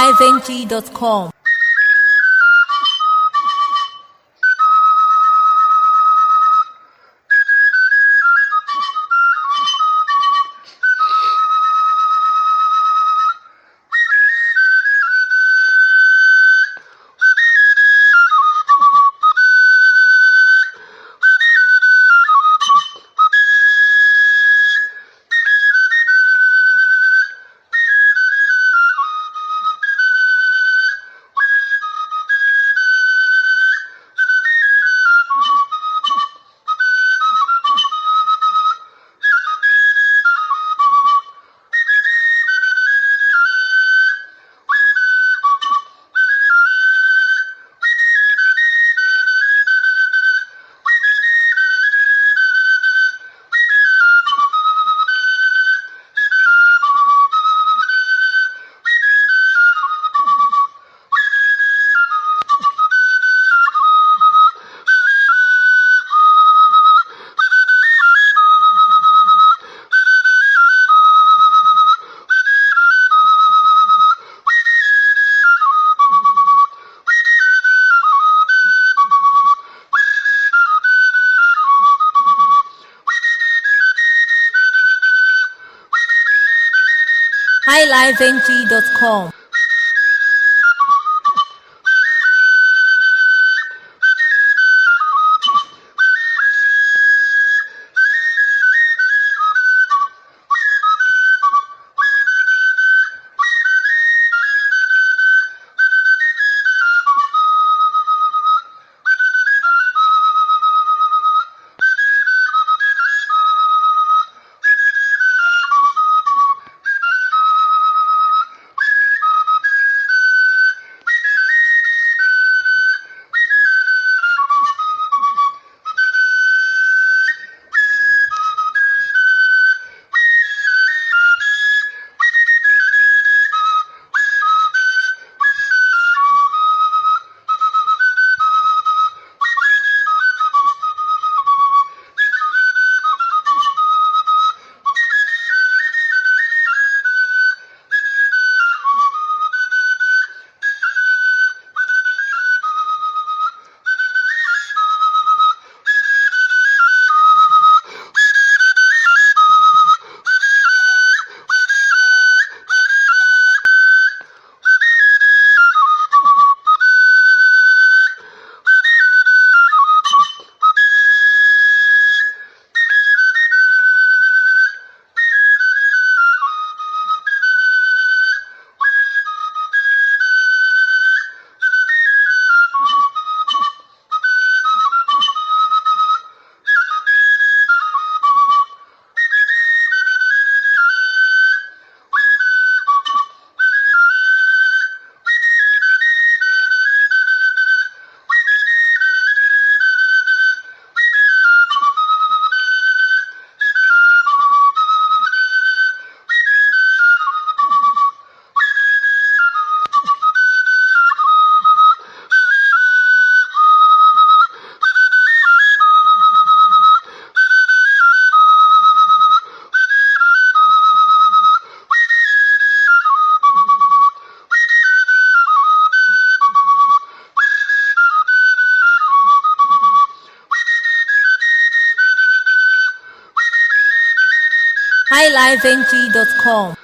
highlifeng.com. highlifeng.com. highlifeng.com.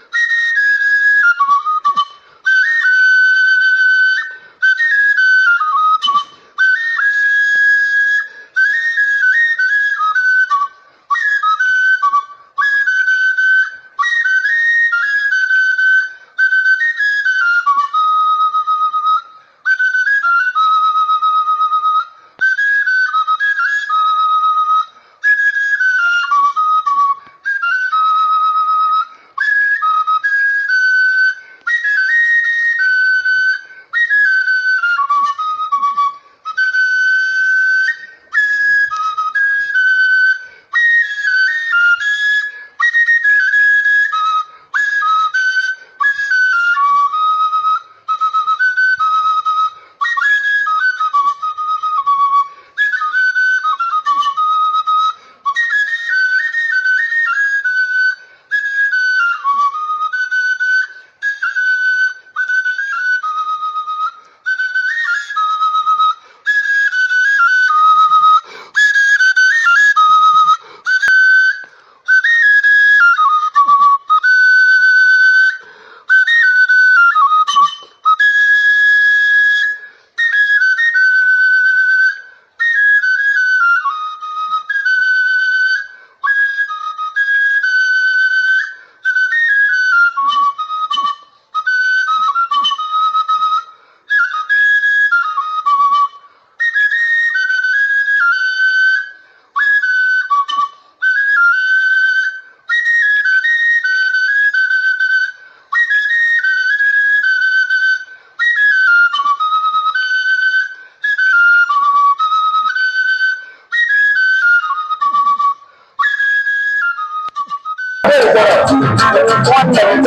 Nwanne m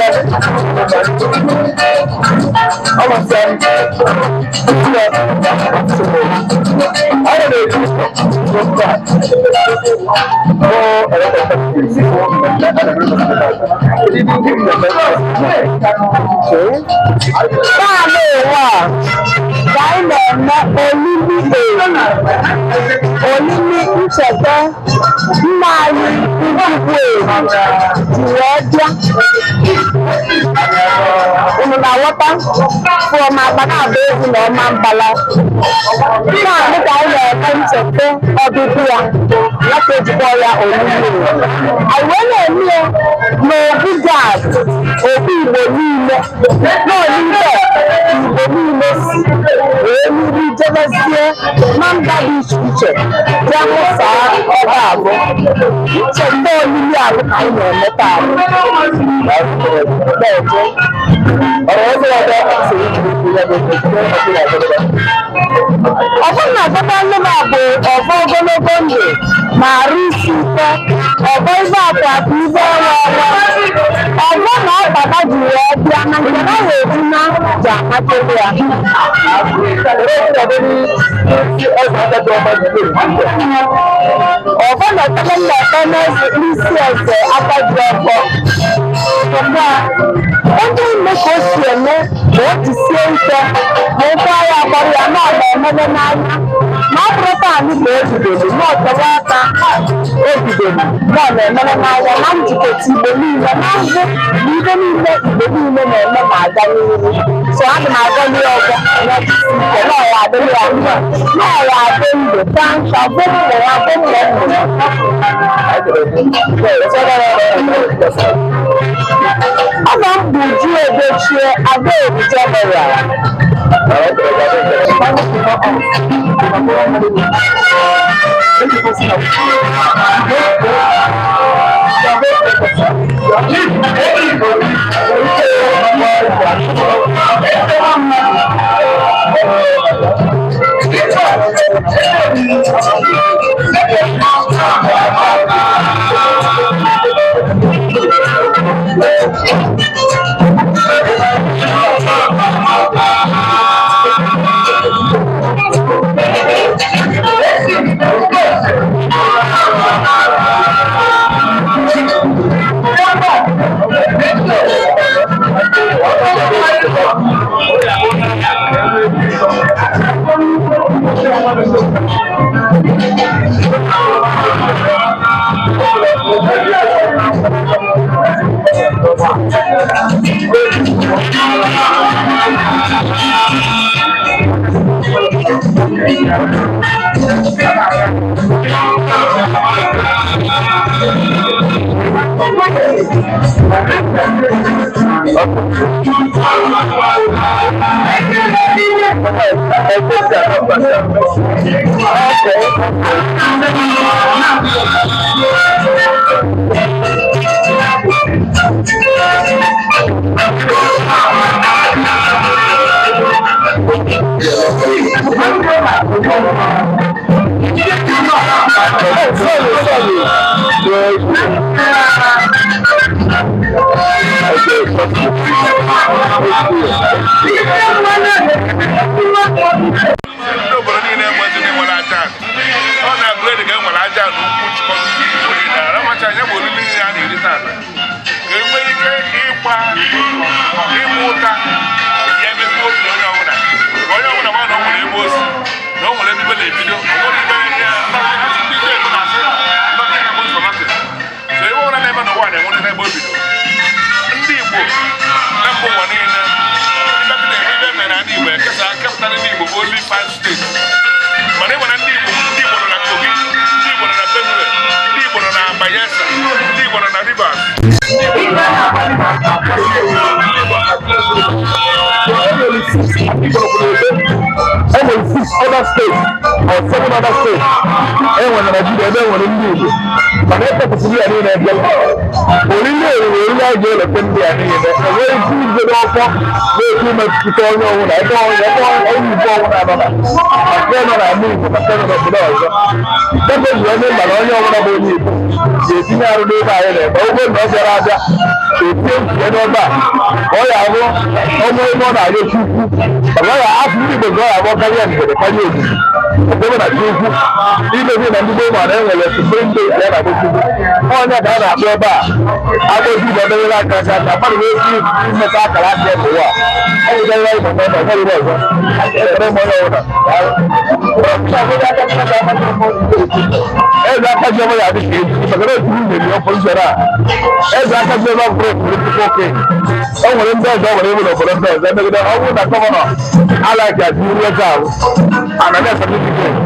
Taa ụwa a ka anyị na-eme olili eri, olili ncheta nna anyị Ugwuegbu ji wee bịa. Unu na-aghọta from Akpanaba Ezi na Ọmambala. Taa dị ka anyị na-eme ncheta ọbịbịa ya, ya ka ejikwa ya olili eri. Anyị wee na-eme ya n'Obu Gad, obu Igbo niile, n'olile Igbo niile si wee n'iru jebezie na mba dị iche iche jee mụsaa ọba abụ. Ncheta olili ahụ ka anyị na-eme taa. Na-eje. Ọ bụrụ na ọfọdụ nne m bụ ọfọ ogologo ndụ ma arụ isi ike, ọfọ ibe akụ akụ, ibe enwe enwe, ọfọ na ọkpata ji wee bịa na nke na ya eji na ji amatebe ya. Ọfọ na ekpere m na-ekpe n'isi eze aka ji ọfọ bụkwa onye ime ka o si eme ma o jisie ike ma ụkwụ ya akpọrọ ya na ọ na-emebe n'anya na ọ bụrụ taa anyị ka o bidoro na ọtọwa aka o bidoro na ọ na-emere n'anya na njikọta Igbo niile na mbụ na ibe niile Igbo niile na-eme na-aga n'ihu. So ana m agọli ya ọzọ na ọchịchị ike na ọya adịrị ya mma, na ọya adị ndụ ka nka bụ mmụ ya bụ mmụ mmụ ya. Ọ na m bụ Uju Edochie Adaobi General. Sorry, sorry. Ndị obodo niile enwezi ndị nwere aja anị. Ọ na grade ka e nwere aja na ukwu chịkọrọ Igbo niile ara macha ya bụ olili niile a na-eri tata ka e nwee ike ịgba ịgba ụta ya emepe obi onye ọbụla, ka onye ọbụla ma na o nwere ebe o si, na o nwere ebe ibe na-ebido, o nwere ibe ya asị ndị ebe na-asị nothing happens for nothing. So ebe ọbụla na-eme n'ụwa na-enwerịta ebe o bido. Ndị Igbo na mba ụwa niile ibe na-eme ibe mere na ndị Igbo ekesa kepụtara ndị Igbo bụ only five states, mana ịgba na ndị Igbo, ndị Igbo nọ na Kogi, ndị Igbo nọ na Benue, ndị Igbo nọ na Bayelsa, ndị Igbo nọ na Rivers, ndị Igbo nọ Enwere six other states or seven other states enwere na Nigeria ebe enwere ndị Igbo, mana ekpepụsịrị ya niile ebe oriri oriri oriri a ga-eleta ndị a niile enweghị ike igodo ọfọ na-ekwu metụta onye ọbụla ebe onye ebe onye Igbo ọbụla nọ na ma nke nọ n'ala Igbo ma nke nọ n'obodo ọzọ ebe eji onye mba na onye ọbụla bụ onye Igbo. Ga-etinye arụ n'ebe anyị na-eme ogo na ọ bịara abịa etie nke n'ebe a ka ọ ya abụ ọnwa ebe ọ na-arịọ Chukwu, maka ọ ya afọ ndị Igbo ka ọ ya abụ karịa ngede karịa ogige ebe na Chukwu imezi na ndị gboo ma na enwere supreme day ka a na-akpọ Chukwu. Onye ka a na-akpọ ebe a agbozi igbe emerela aka aka ka mmadụ nwee ike imeta akara aka ya n'ụwa a. Ọ bụ ihe anyị na-eme, ọ nwere ọzọ. Ekele m onye ọbụla. Eze aka ji ọma ya adị ka eji maka na otu nwunye ya opposition a. Eze aka ji ọma bụrụ political king. O nwere ndị ọzọ nwere ibu n'obodo ndị ọzọ emegide. Ọ bụrụ na governor alaghị adị iru eze ahụ anaghị certificate,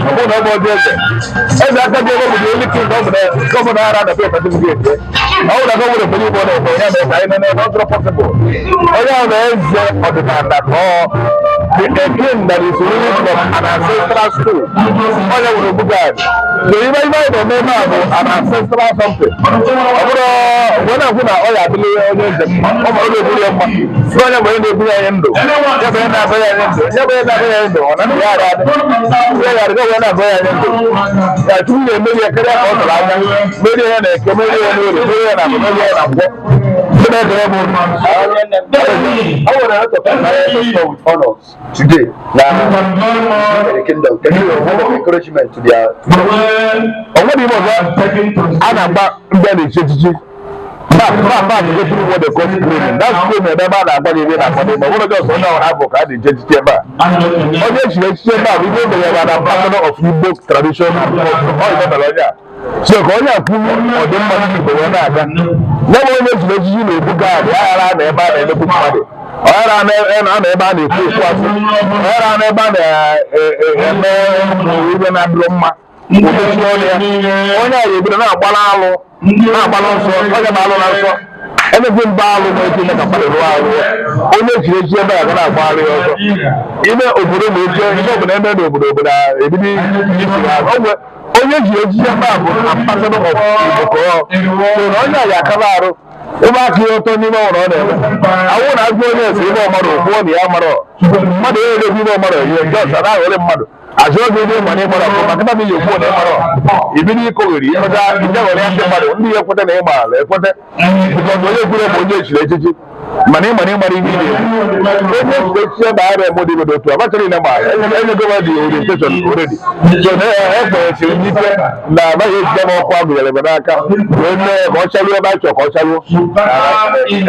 ọ bụrụ na ọ bụ ọdị eze. Eze aka ji ọma bụ the only king ọ bụ na governor ara na certificate. Ọ bụrụ na governor ekpere igbo na-eme ya mere ka anyị nene ọ dịrọ possible. Onye ahụ na eze ọdịnala ka ọ the a king that is ruling from an ancestral stool. Onye nwere ogbugad. So ibe anyị na-eme ebe a bụ an ancestral something. Ọ bụrụ mgbe na-ekwu na ọ ya adịla onye eze mma, ọ ma ọ ga-eburu ya mma. Sị onye bụ onye na-eburu anyị ndụ, ya bụ onye na-abụ ya anyị ndụ, ya bụ onye na-abụ ya anyị ndụ, ọ na ndụ ya ara adị ya ya adị, onye na-abụ ya anyị ndụ ya. Chukwu na-emeri ya karịa ka ọ tụrụ anya, merie ya na Eke, merie ya n'Orie, merie ya na Afọ, merie ya na Nkwọ. Ndị na-ekele m. I want to talk about with honors today. Now, in the kingdom, can you word of encouragement to their O nwere ihe ọzọ a na-agba ndị a na-echi echichi back go through what they call screening. That screening, ebe a na-agba gị ebe na-akwado ma ọ bụrụ just onye ọhụrụ abụ ka a na-eji echichi ebe a. Onye echiri echichi ebe a bụ ihe emere ya na ambassador of Igbo tradition and culture. Ọ ihe mere onye a so ka onye a kwuru ọdịmma ndị Igbo wee na-aga ya bụ onye echiri echichi na-ebu gaadị aghara na ebe a na-emegbu mmadụ, ọghara na ebe a na-ekwu okwu asị, ọghara na ebe a na-eme ihe na-adịrọ mma. Omechi ọnụ ya. Onye a ga-ebido na-agbala alụ, na-agbala nsọ. Onye ma alụ na nsọ emezi mba alụ nwere ike ime ka mmadụ rụọ arụ. Onye echiri echi ebe a ga na-agba alụ ya ọzọ ime obodo ma eche ihe ọbụla eme n'obodo, obodo ebido isi ha. Onye ejiri echichi ebe a bụ ambassador of Igbo ka ọ so na onye a ga-akaba arụ ebe aka ya ụtọ n'ime ọrụ ọ na-eme. Awụ na agụ onye ese ime ọmara okwuo na ya mara mmadụ, onye na-ekwu ime ọmara ihe nke ọzọ na-aghọrị mmadụ azụ oge ihe ma na ịmara bụ maka na ihe kwuo na ịmara ibido ịkọgheri ịmeta ije ghọrọ ya. Ndị mmadụ ndị ya ekweta na ịma ala ekweta because onye kwuru bụ onye echiri echichi, mana ịma na ịmara ihe ị na-ekwu. Onye echiri echichi ebe ara eme dị otu agbachara ile ma enye gọvanọ the orientation already, so na ekpenyesiri m ike na anaghị ejide m ọkụ agụnyere m n'aka wee mee ka ọ charuo ebe a chọrọ ka ọ charuo.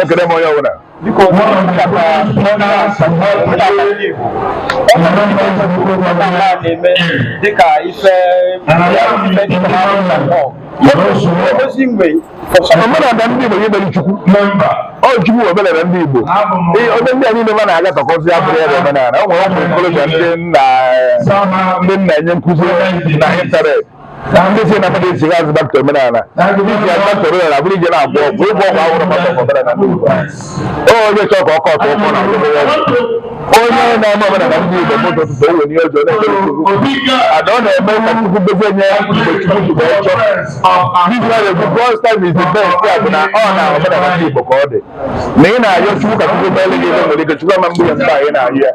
Ekele m onye ọbụla. Biko, omenala Igbo na-eme dịka ife dịka ozi mgbe. Omenala ndị Igbo imere Chukwu, ọ Chukwu omenala ndị Igbo. Onye ndị a niile ma na-aga tọkọzi abụrụ ya bụ omenala. O nwere ụmụ okorobịa, ndị nna enye nkụzi na internet, ndị si na mmadụ esighị azụ back to omenala. Ndị si azụ back to omenala bụrụ ije na-agwọ ọgwụ, ịgwọ ọgwụ awụrụ maka omenala ndị Igbo. Onye chọọ ka ọ kọtụ ụkwụ na onye na-eme omenala ndị Igbo bụ ụtụtụ o nwere ihe ọjọọ na-emere Chukwu ada ọ na-eme ka Chukwu dozie nye ya mgbe Chukwu ji wee chọọ. This one is God's time is the best. Ya bụ na ọ na omenala ndị Igbo ka ọ dị na ị na-ayọ Chukwu ka Chukwu meele gị ebe nwere ike Chukwu ama mgbe ya mgbe anyị na-ayọ ya.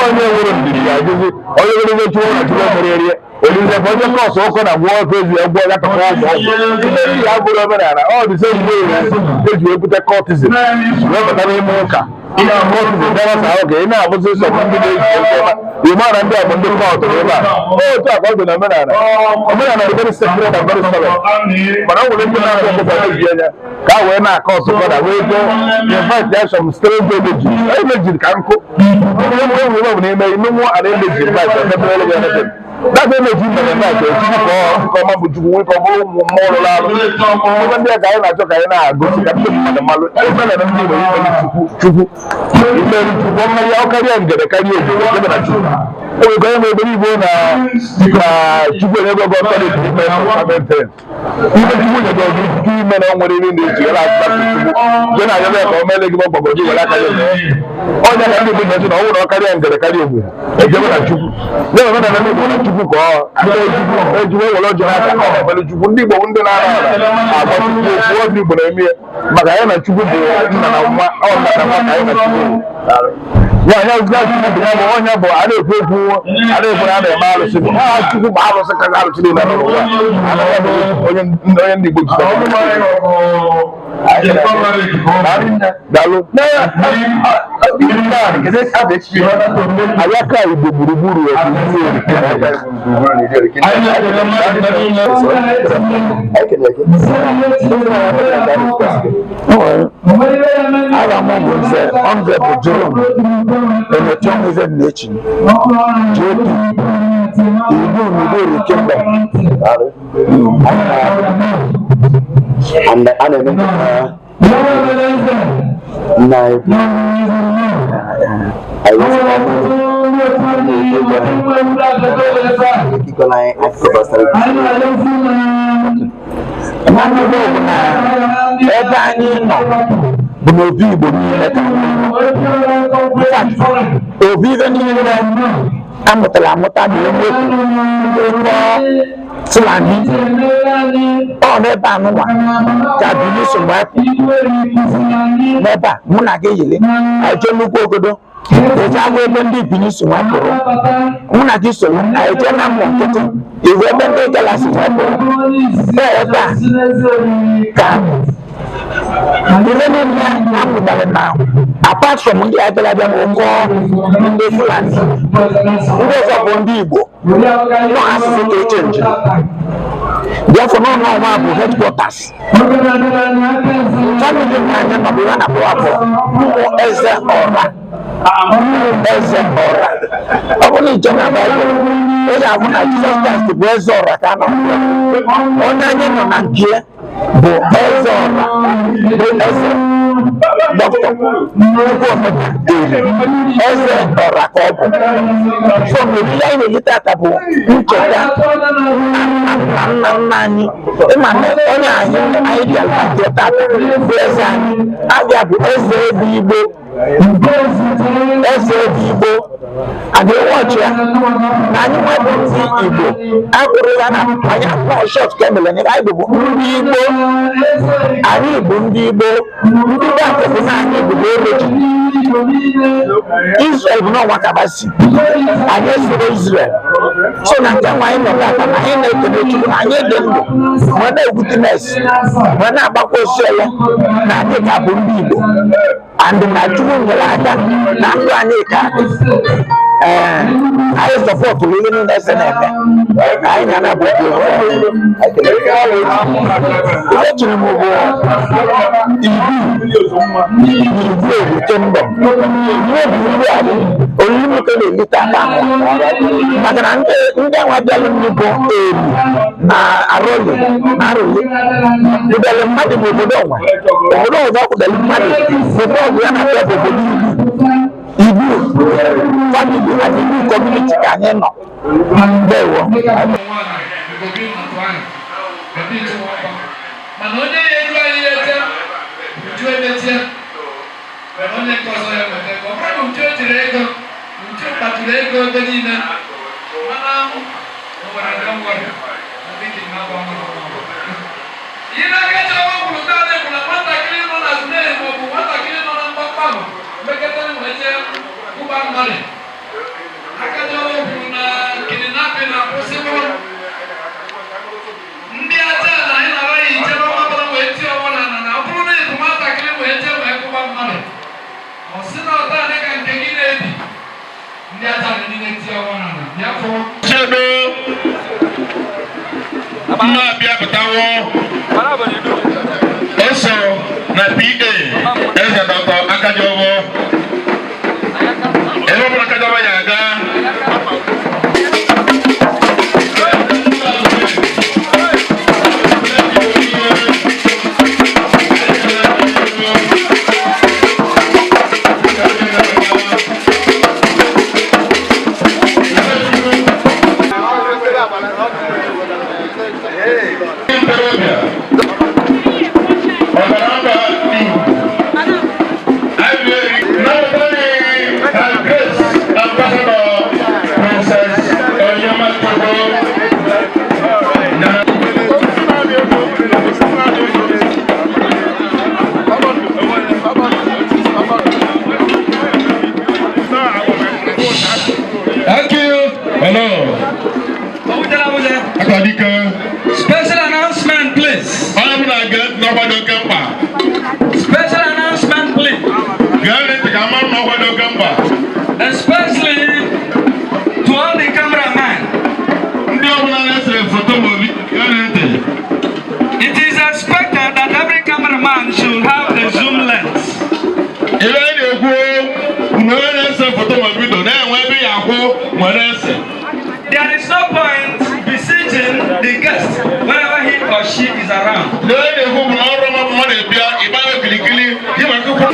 Onye nwere ndidi ya ajụzi onye nwere ihe Chukwu na Chukwu mere erie olize ka onye kọsụ ụkọ na gwụọ ofe ezi ya gwụọ ya tọkọ ụmụ ọgwụ ihe ya bụrụ omenala. Ọ dị same way eji wee bute cultism wee bata n'ime ụka. Cultism bịara sa oge ị na-abụzi sọ ndị na-eji ozi ọma, ị ma na ndị a bụ ndị cult ebe a. Otu a ka ọ dị na omenala. Omenala dị very sacred and very solid, mana ọ nwere ndị na-akụ ọkụkọ na-eji anya ka a wee na-akọ ọsụkọ na wee go invite ya some strange energy, energy ka nkụ enwe bụ n'ime ime nwa ana energy invite emepere gị anything. That energy mere invite Chukwu ka ọ nke ọma bụ Chukwu nwee ka ọ bụrụ ụmụ mmụọ rụrụ arụ. Ebe ndị a ka anyị na-achọ ka anyị na-agụsi ka ndị mmadụ malụ omenala ndị Igbo. Imeri Chukwu, Chukwu imeri Chukwu ọma ya ọ karịa ngede karịa obodo ebe na Chukwu o nwere onye ebe Igbo na na Chukwu enyego gị authority ime certain ime. Chukwu nyego gị ikike ime na o nwere ihe na-eji ya na-atụta Chukwu je na-ayọba ya ka o meele gị mgbagwo gị were aka ya mee onye ka ndị Igbo na-esi na ọ bụrụ na ọ karịa ngede karịa obodo ejebe na Chukwu ya omenala ndị Igbo na Chukwu ka ọ ndị Chukwu eji were ọjọọ n'aka ọ na-emere Chukwu. Ndị Igbo bụ ndị na-ara ala agba Chukwu okwu. Ọ ndị Igbo na-eme ya maka anyị na Chukwu bụ nna na nwa. Ọ nna na nwa ka anyị na Chukwu bụ. Ya ya ya bụ ya bụ onye bụ a na-ekwu okwu, a na-ekwu na a na-eme alụsị bụ ha. Chukwu bụ alụsị ka alụsị niile nọ n'ụwa. Anaghị bụ onye onye ndị Igbo jikọrọ. Daalụ. Ayaka Igbo gburugburu obodo. Aha m bụ Nze Honorable Jerome Enechong Ezennechi, JP, Igbo N'Igbo Kingdom. And a na-eme nkata nna anyị bụ anyị wee sị akụkọ gbasara. Nwanne m bụ na ebe anyị nọ bụ n'obi Igbo niile ka anyị nọ. In fact, obi ibe niile amụtara amụta na enwepụ ndị Fulani ọ n'ebe anụnwa ka Benin so wee pụ n'ebe a mụ na gị yiri eje nnukwu ogodo eje agwa ebe ndị Benin si wee pụrụ. Mụ na gị soro eje na mmụ nkịtị iwu ebe ndị Igala si wee pụrụ. Ee, ebe a ka ihe niile amụtara na apart from ndị abịara abịa ma ụkọ ndị Fulani, ndị ọzọ bụ ndị Igbo nọ, asụsụ ka echenji. Therefore, n'ụlọ ọnwa bụ headquarters family m anya nọ bụ ya na abụ ụmụ eze ọra, ụmụ eze ọra. Ọ bụrụ na ije na Baịbụl, ị ga-ahụ na Jizọs Kraịst bụ eze ọra ka a na-akpọ ya. Onye anyị nọ na nke ya bụ eze ọra, bụ eze Dọkịta Chukwuemeka Eri, eze ọra ka ọ bụ. So n'oriri anyị na-eri tata bụ ncheta nna nna nna nna anyị. Ịma na onye anyị anyị bịara na nke tata bụ eze anyị abịa bụ eze ebe Igbo, eze ebe Igbo adịghị ya na anyị nwa bụ ndị Igbo akwụrụ ya na anyị akpọ short ka emere anyị. Anyị bụ ndị Igbo, anyị bụ ndị Igbo. Ndị be akụkụ na anyị bụ origin Israel bụ n'ọnwa kabasi anyị esoro Israel. So na nke nwa anyị nọ tata na anyị na-ekene Chukwu na anyị dị ndụ ma na-ewitness ma na-agbakwa osiele na anyị ka bụ ndị Igbo and na Chukwu nyere aka na ndụ anyị ka dị. Ee, anyị sọpọtụrụ ihe niile ese na-eme. Anyị na-anabụ ihe chiri m bụ ibu ibu ebu kingdom ihe bụ ibu a bụ oriri nwoke na-elite aka ahụ, maka na ndị ndị anwa bịalụ nnukwu elu na arụli na arụli kwụdere mmadụ n'obodo ọnwa obodo ọzọ, kwụdere mmadụ obodo ọgụ ya na-abịa bụ obodo ibu ibu family and ibu community ka anyị nọ. Ndewo. Mana onye ya eru anyị ya eje uju emetie, mana onye nke ọzọ ya nweta ego. Ọ bụrụ na uju ejiri ego, uju kpatụrụ ego ebe niile, mana o nwere ndị nwere na meeting na agba ọhụrụ. Ihe na-aga chọrọ kwuru naanị bụ na nwatakịrị nọ na snail maọbụ nwatakịrị nọ na mgbakọ ahụ mekọtara wee jee kwụba mmadụ aka chọrọ kwuru na kidnapping na-akwụsịwo. Ndị aja na anyị nara ya ije n'ọnwa bara wee tie ọnwa na na ọ bụrụ na ịbụ nwatakịrị wee jee wee kwụba mmadụ, ọ sị na ọta adị ka nke gị na-ebi ndị aja na niile tie ọnwa na na bịa fọrọ. Chedo mma abịapụtawo eso na PA eze Dr. Akajiọfọ, ebe ọbụla Akajiọfọ ya aga. Ndị ntorobịa. ntị, ọkwa dị oke mkpa. Special announcement, please. Gee ntị ka mara na ọkwa dị oke mkpa. Especially to all the cameramen. Ndị ọbụla na-ese foto ma obi, gee ntị. It is expected that every cameraman should have a zoom lens. Ihe anyị na-ekwu bụ na onye na-ese foto ma video na-enwe ebe ya akwụ nwere ese. There is no point besieging the guest whenever he or she is around. Ihe anyị na-ekwu bụ na ọrụ mmadụ bịa ịgbanye okirikiri ịma akwụkwọ.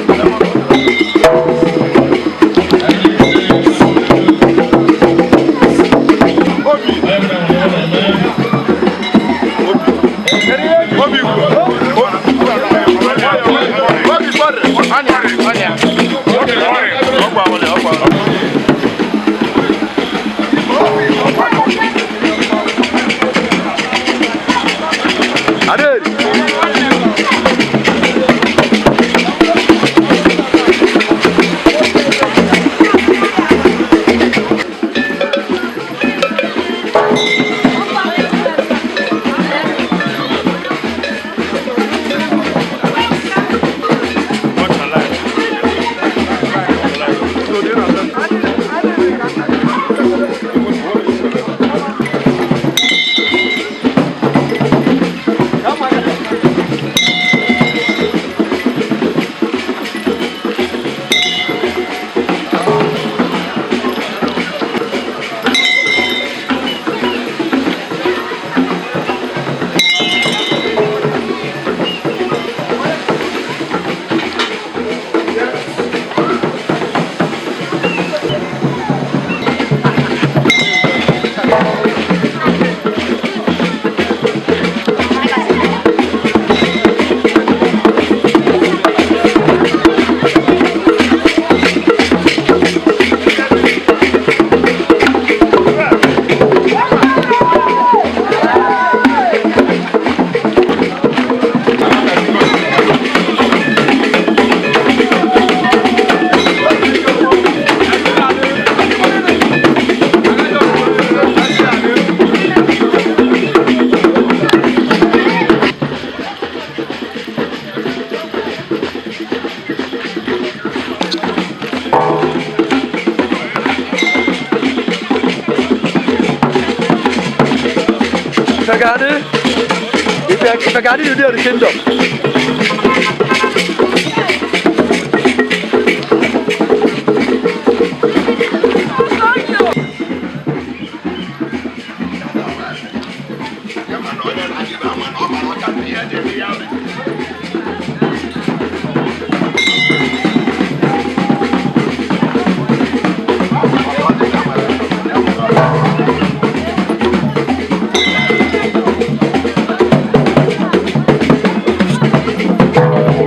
Ifegadị, you dey the kingdom.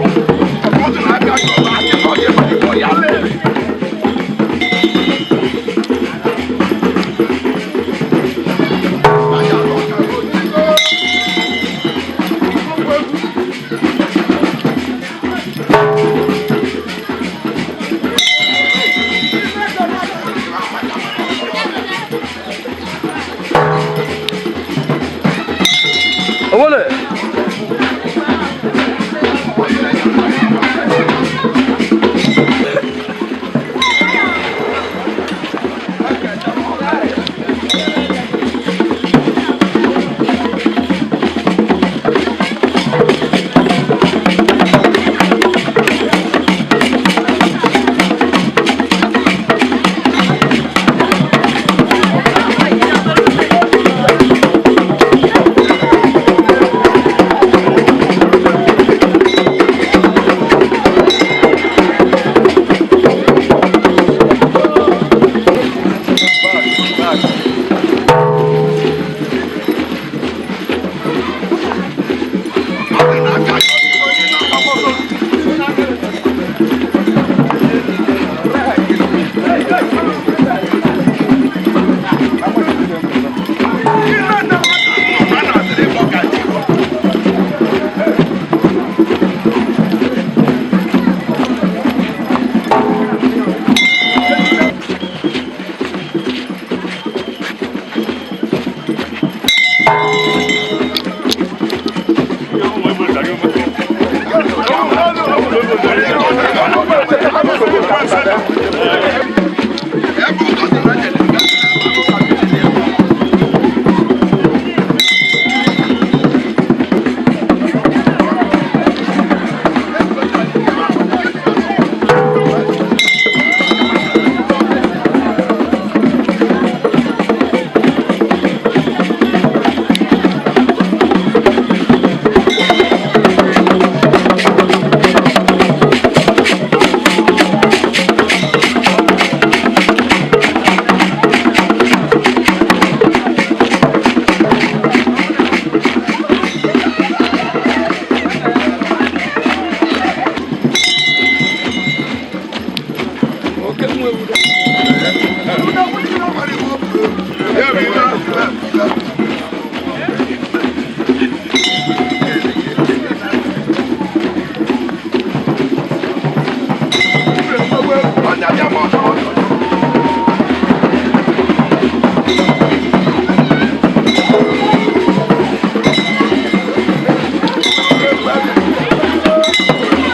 Thank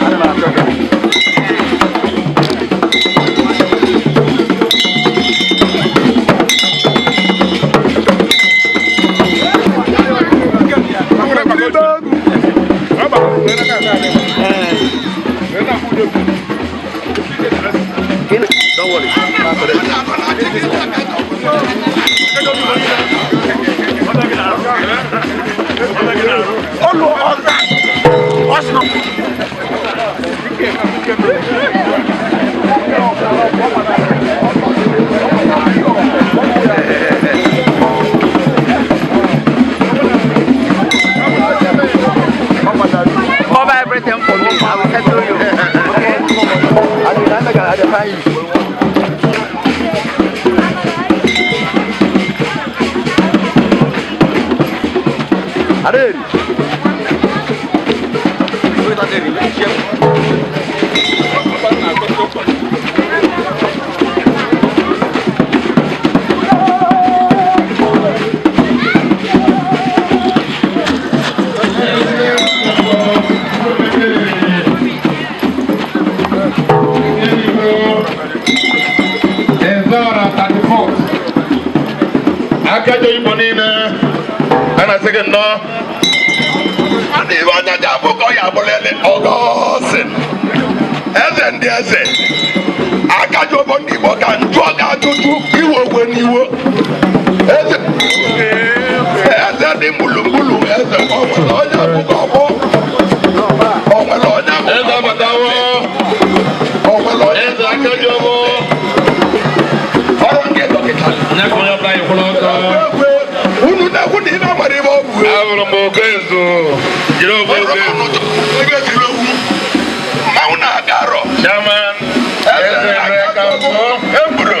Ana m achọ gị. Don't worry. Cover everything for me. I will settle you. Okay? I mean, I'm gonna find you. Aderi. Wait, Aderi. Share. Ezara 34. Akajo Igbo niile a na-asị gị nnọọ. A na-ebe anya ji abụ ka ọ ya abụrụla ọgọsịn eze ndị eze akaji ụbọ ndị Igbo ka njụọ ga ajụjụ iwe owe n'iwo eze eze dị gburugburu eze o nwere onye abụghị ọgbọ o nwere onye abụghị Eze abatawo. O nwere onye Eze Akajo bụ ọrụ nke dọkịta. Nye ka onye ọbụla anyị kwụrụ ọtọ. Unu na-ekwu na ibe nwere ibe ọ bụ. Ahụrụ m Okezu. Jiri ofe Okezu. Ebe jiri okwu mmanwụ na-aga arọ. Chairman Eze Emeka Nso. Eburo.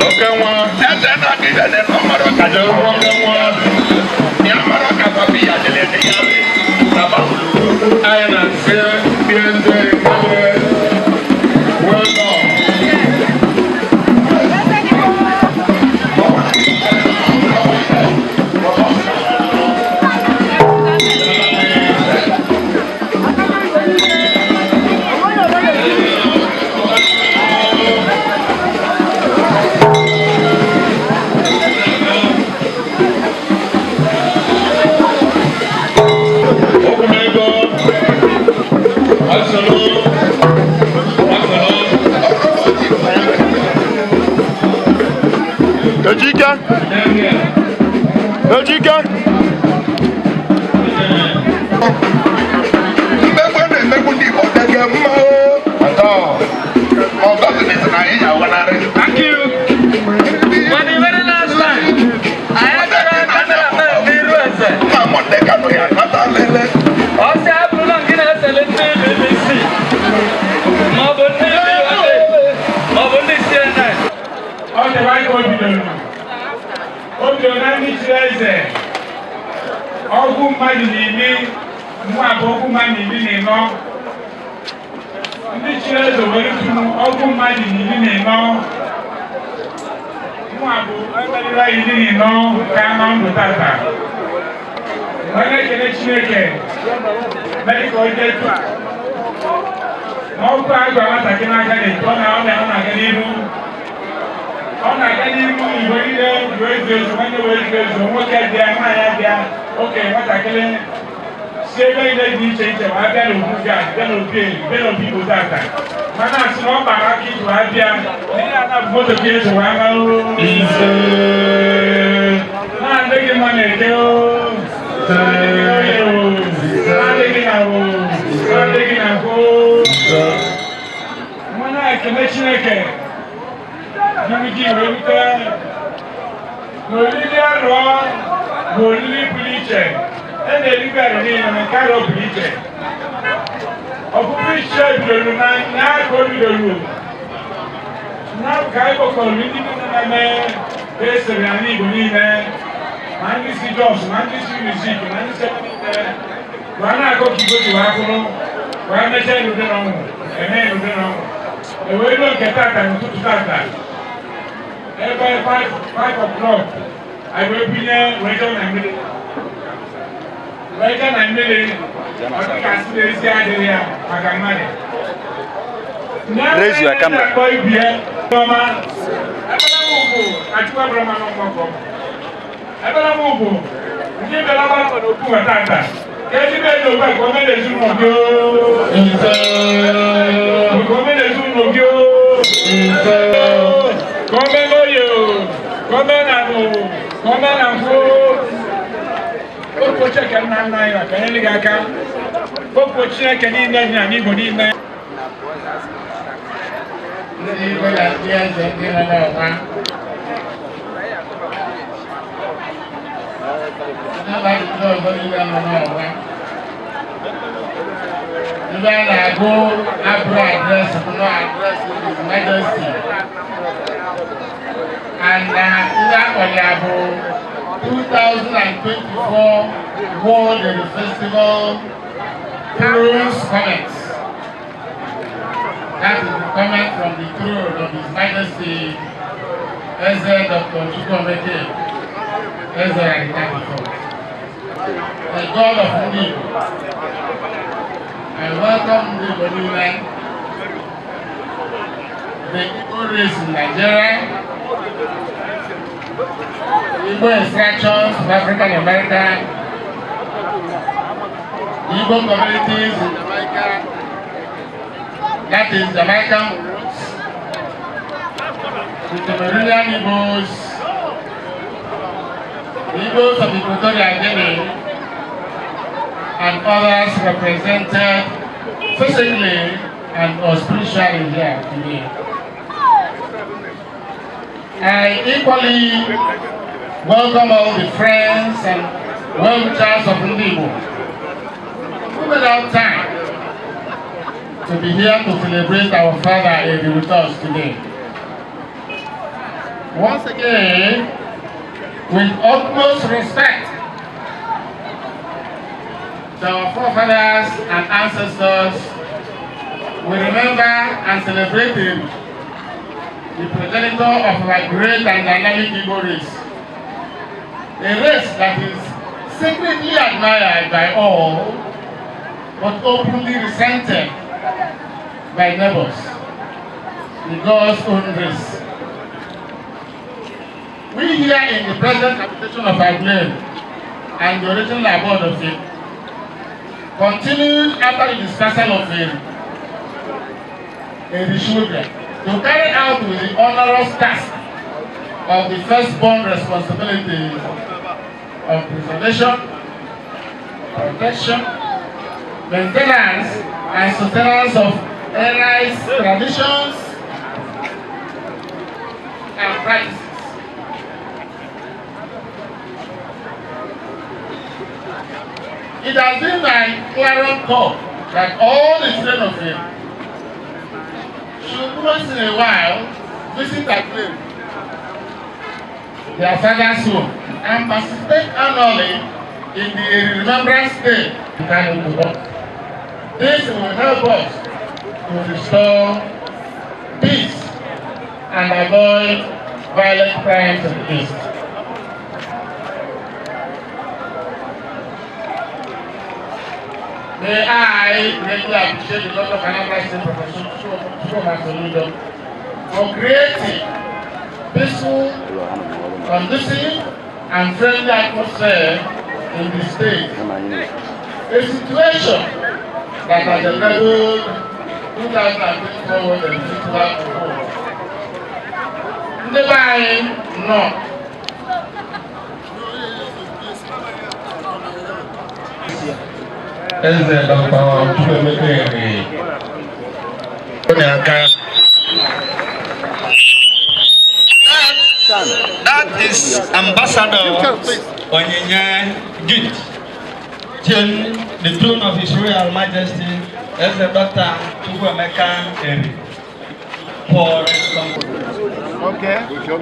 Oke nwa. Eze na-aga ibe na ọ mara ọka. Kajo oke nwa. Ya mara ọka papi ya dịrị dị ya dị. Na bawulu. Anyị na-asị ndị eze ekele. Well done. Okumego, Asolo, Asolo. Ejike. Ejike. Mmegbu na-emegbu ndị Igbo dege mma o. Atọ. Ọgọ sị na anyị ya-agbanarị. Thank you. For the very last time, I had a cameraman n'iru eze. Nna m ndị Kano ya nata lele. Ọ sị abụrụla nke na-esele ndị BBC maọbụ ndị VOA maọbụ ndị CNN. Ọ dịba ka o bidoro. O bidoro na ndị chiri eze ọgụ mmadụ na iri mụ abụọ, ọgụ mmadụ na 14. Ndị chiri eze were tụrụ ọgụ mmadụ na 14 mụ abụ emerila 14 ka nọ ndụ tata. Onye ekele Chineke mere ka o jee etu a ma ọkụ a gwa nwatakịrị n'aka na-eto ọ na ọ na ọ na-aga n'ihu, ọ na-aga n'ihu. Igwe niile wee zuo ezu, nwanne wee zuo ezu, nwoke bịa, nwaanyị abịa, okenye, nwatakịrị si ebe niile dị iche iche ma abịa n'obu bịa, bịa n'obi eri, bịa n'obi Igbo tata, mana asị na ọ gbara aka iji wee bịa n'ihe a na-abụ moto ka eso wee marụ ise na-adị gị mma na-eke o na-adị gị na o na-adị gị na kwụ. Mana ekele Chineke duru gị wee rute n'oriri arọ bụ oriri pụrụ iche e na-erikwa arọ niile, na nke arọ pụrụ iche. Ọpụpụ iche bidoro na n'aka o bidoro na ka anyị kpọkọrọ ndị niile na-eme ka esere ala Igbo niile, ma ndị si Jos, ma ndị si Rizik, ma ndị si ebe niile wee na-akọ ka Igbo ji wee kwụrụ wee mechaa n'udo na ọnwụ eme n'udo na ọnwụ ewee ruo nke tata. N'ụtụtụ tata ebe 5 o'clock anyị wee binye wee jee na mmiri. Wee gaa na mmiri, ọ dị ka asị na ezi adịghị ya maka mmadụ. Raise your camera. Akpọ ibie ọma. Ebere m ugwu achịkwa bụrụ mmanụ mgbọkọ. Ebere m ugwu ndị bịara gbakọ n'okwu nwa tata. Ka ezigbo ezi okwe ka o mee n'ezinụlọ gị oo. Ka o mee n'ezinụlọ gị oo. Ka o mee n'oye oo. Ka o mee na anụ oo. Ka o mee na nkwụ oo. Okwu Chineke nna nna anyị maka nyere gị aka. Okwu Chineke niile dị n'ala Igbo niile. Ndị Igwe na ndị eze ndị nọ n'ọnwa, ndị mmadụ ndị ọzọ niile nọ n'ọnwa, ndị a na-agụ abụrụ address bụ nọ address His Majesty and ndị akpọrọ ya bụ 2024 World Festival Thrones Comments. That is the comment from the throne of His Majesty Eze Dr. Chukwuemeka Eze Arikatiko, the God of Ndị. I welcome Ndị Igbo niile, the Igbo race in Nigeria, Igbo extractions of African America, the Igbo communities in Jamaica, that is Jamaican roots, the Cameroonian Igbos, the Igbos of Equatorial Guinea, and others represented physically and or spiritually here today. I equally welcome all the friends and well-wishers of Ndigbo who made out time to be here to celebrate our father Eri with us today. Once again, with utmost respect to our forefathers and ancestors, we remember and celebrate him, the progenitor of our great and dynamic Igbo race. A race that is secretly admired by all, but openly resented by neighbors, the God's own race. We here in the present habitation of Aguleri and the original abode of it, continued after the dispersal of Eri children to carry out with the onerous task of the firstborn responsibility of preservation, protection, maintenance, and sustenance of Eri's traditions and practices. It has been my clarion call that all the children of him should once in a while visit Aguleri, their father's home, and participate annually in the Remembrance Day. This will help us to restore peace and avoid violent crimes in the East. May I greatly appreciate the Governor of Anambra State, Professor Chukwuma Soludo, for creating peaceful, conducive, and friendly atmosphere in the state. A situation that has enabled 2024 World Festival to hold. Ndị be anyị nọ. Eze Dr. Chukwuemeka Eri onye aka. That is Ambassador Onyinye Gift, till the throne of His Royal Majesty Eze Dr. Chukwuemeka Eri for Okay. Your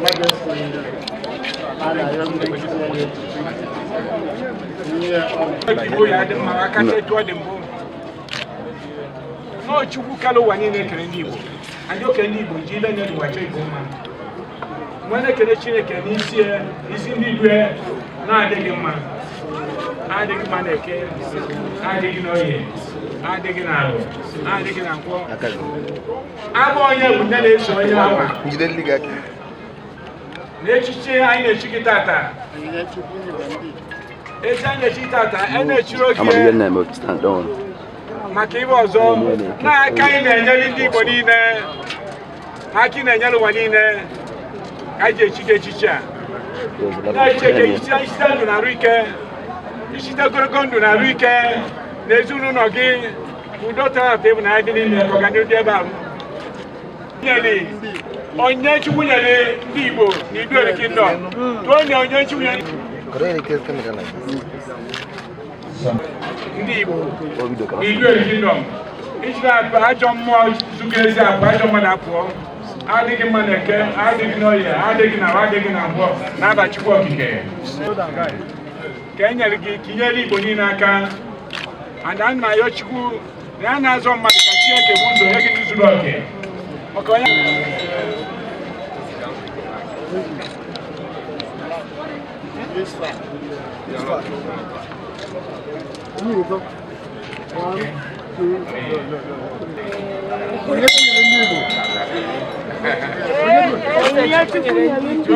Majesty, Igbo ya dị mma aka etu ọ dị mbụ. Nọọ Chukwu kara ụwa niile kere ndị Igbo. Ndị okenye ndị Igbo ji ile nye n'ụwa chọọ Igbo mma. Nwa na-ekele Chineke n'isi ya, isi ndị Igbo ya, Na-adịghị mma, adịghị mma na eke, adịghị n'oye, adịghị n'alụ, adịghị na nkwọ. Abụ onye bụ nne na-eso onye ama. N'echiche anyị na-echi gị tata, echi anyị na-echi tata, anyị na-echiri oge maka ibe ọzọ n'aka anyị na-enyere ndị Igbo niile, aka ị na-enyere ụwa niile, ka anyị ji echi gị echichi a. Na-eche ka echichi anyị site ndụ na arụ ike, ichite ogologo ndụ na arụ ike na ezinụlọ gị, ka udo tara atọ ịbụ na dị n'ime, ka ọganihu dị ebe ahụ. Nyere onye Chukwu nyere ndị Igbo na Idueri Kingdom, tụọ onye onye Chukwu nyere ndị Igbo na Idueri Kingdom, iji na-akpụ ajọ mmụọ zụga ezi akpụ ajọ mmadụ apụọ. Adịghị mma na eke, adịghị n'oye, adịghị na adịghị na ngwọ, n'aba Chukwu Okike ka e nyere gị ka inyere Igbo niile aka. And ana m ayọ Chukwu na ya na-azọ mmadụ ka Chineke bụ ụzọ nye gị ndị zuru oke maka onye.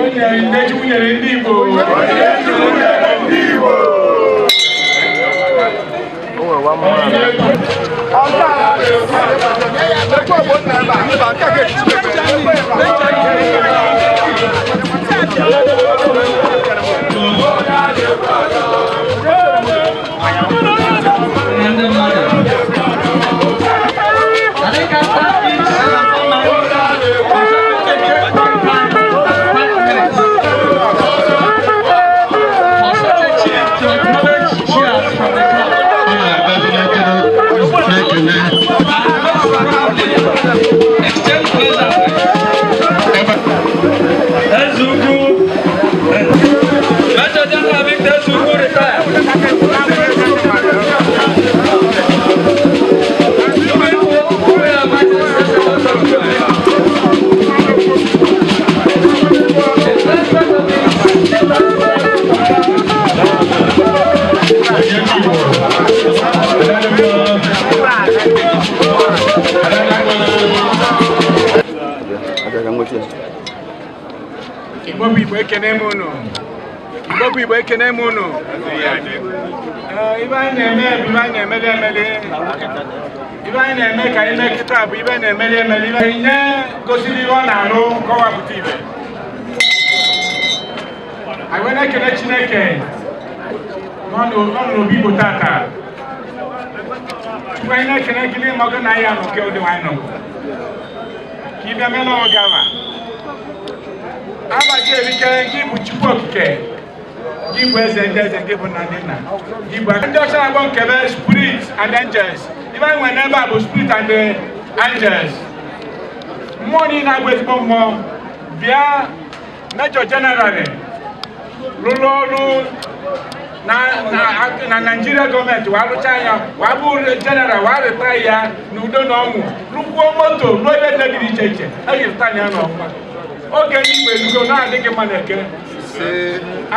Onye Chukwu nyere ndị Igbo. Ndị mmadụ. I think after each performance, we shall take a break time of 5 minutes for such a chief to acknowledge cheers from the crowd. And most proudly, exchange pleasantries. Ezugu, Major General Victor Ezugu, retired. Igbo bụ Igbo, ekene m unu. Igbo bụ Igbo, ekene m unu. Ee, ibe anyị na-eme bụ ibe anyị na-emeli emeli. Ibe anyị na-eme ka anyị mee kịta bụ ibe na-emeli emeli. Ibe nye gosiri ihe ọ na-alụ kọwapụta ibe. Anyị wee na-ekele Chineke nọ n'obi Igbo tata. Chukwu, anyị na-ekele gị n'ime ọgụ na ya nọ nke ụdị anyị nọ. Ka ị bịa mela onwe gị ama. Abaji erike gị bụ Chukwu Okike. Gị bụ eze ndị eze, gị bụ nna ndị nna. Gị bụ ndị ọcha na-akpọ nkebe spirit and angels. Ibe anyị nwere n'ebe a bụ spirit and the angels. Mmụọ niile abụ ezigbo mmụọ. Bịa, Major General rụrụ ọrụ na Nigeria gọọmenti wee rụchaa ya, wee bụrụ general, wee retire ya n'udo na ọṅụ, rụkwuo moto ruo ebe dị iche iche eji retire ya n'ọfụma. Oge ndị Igbo elugo na-adịghị mma na eke,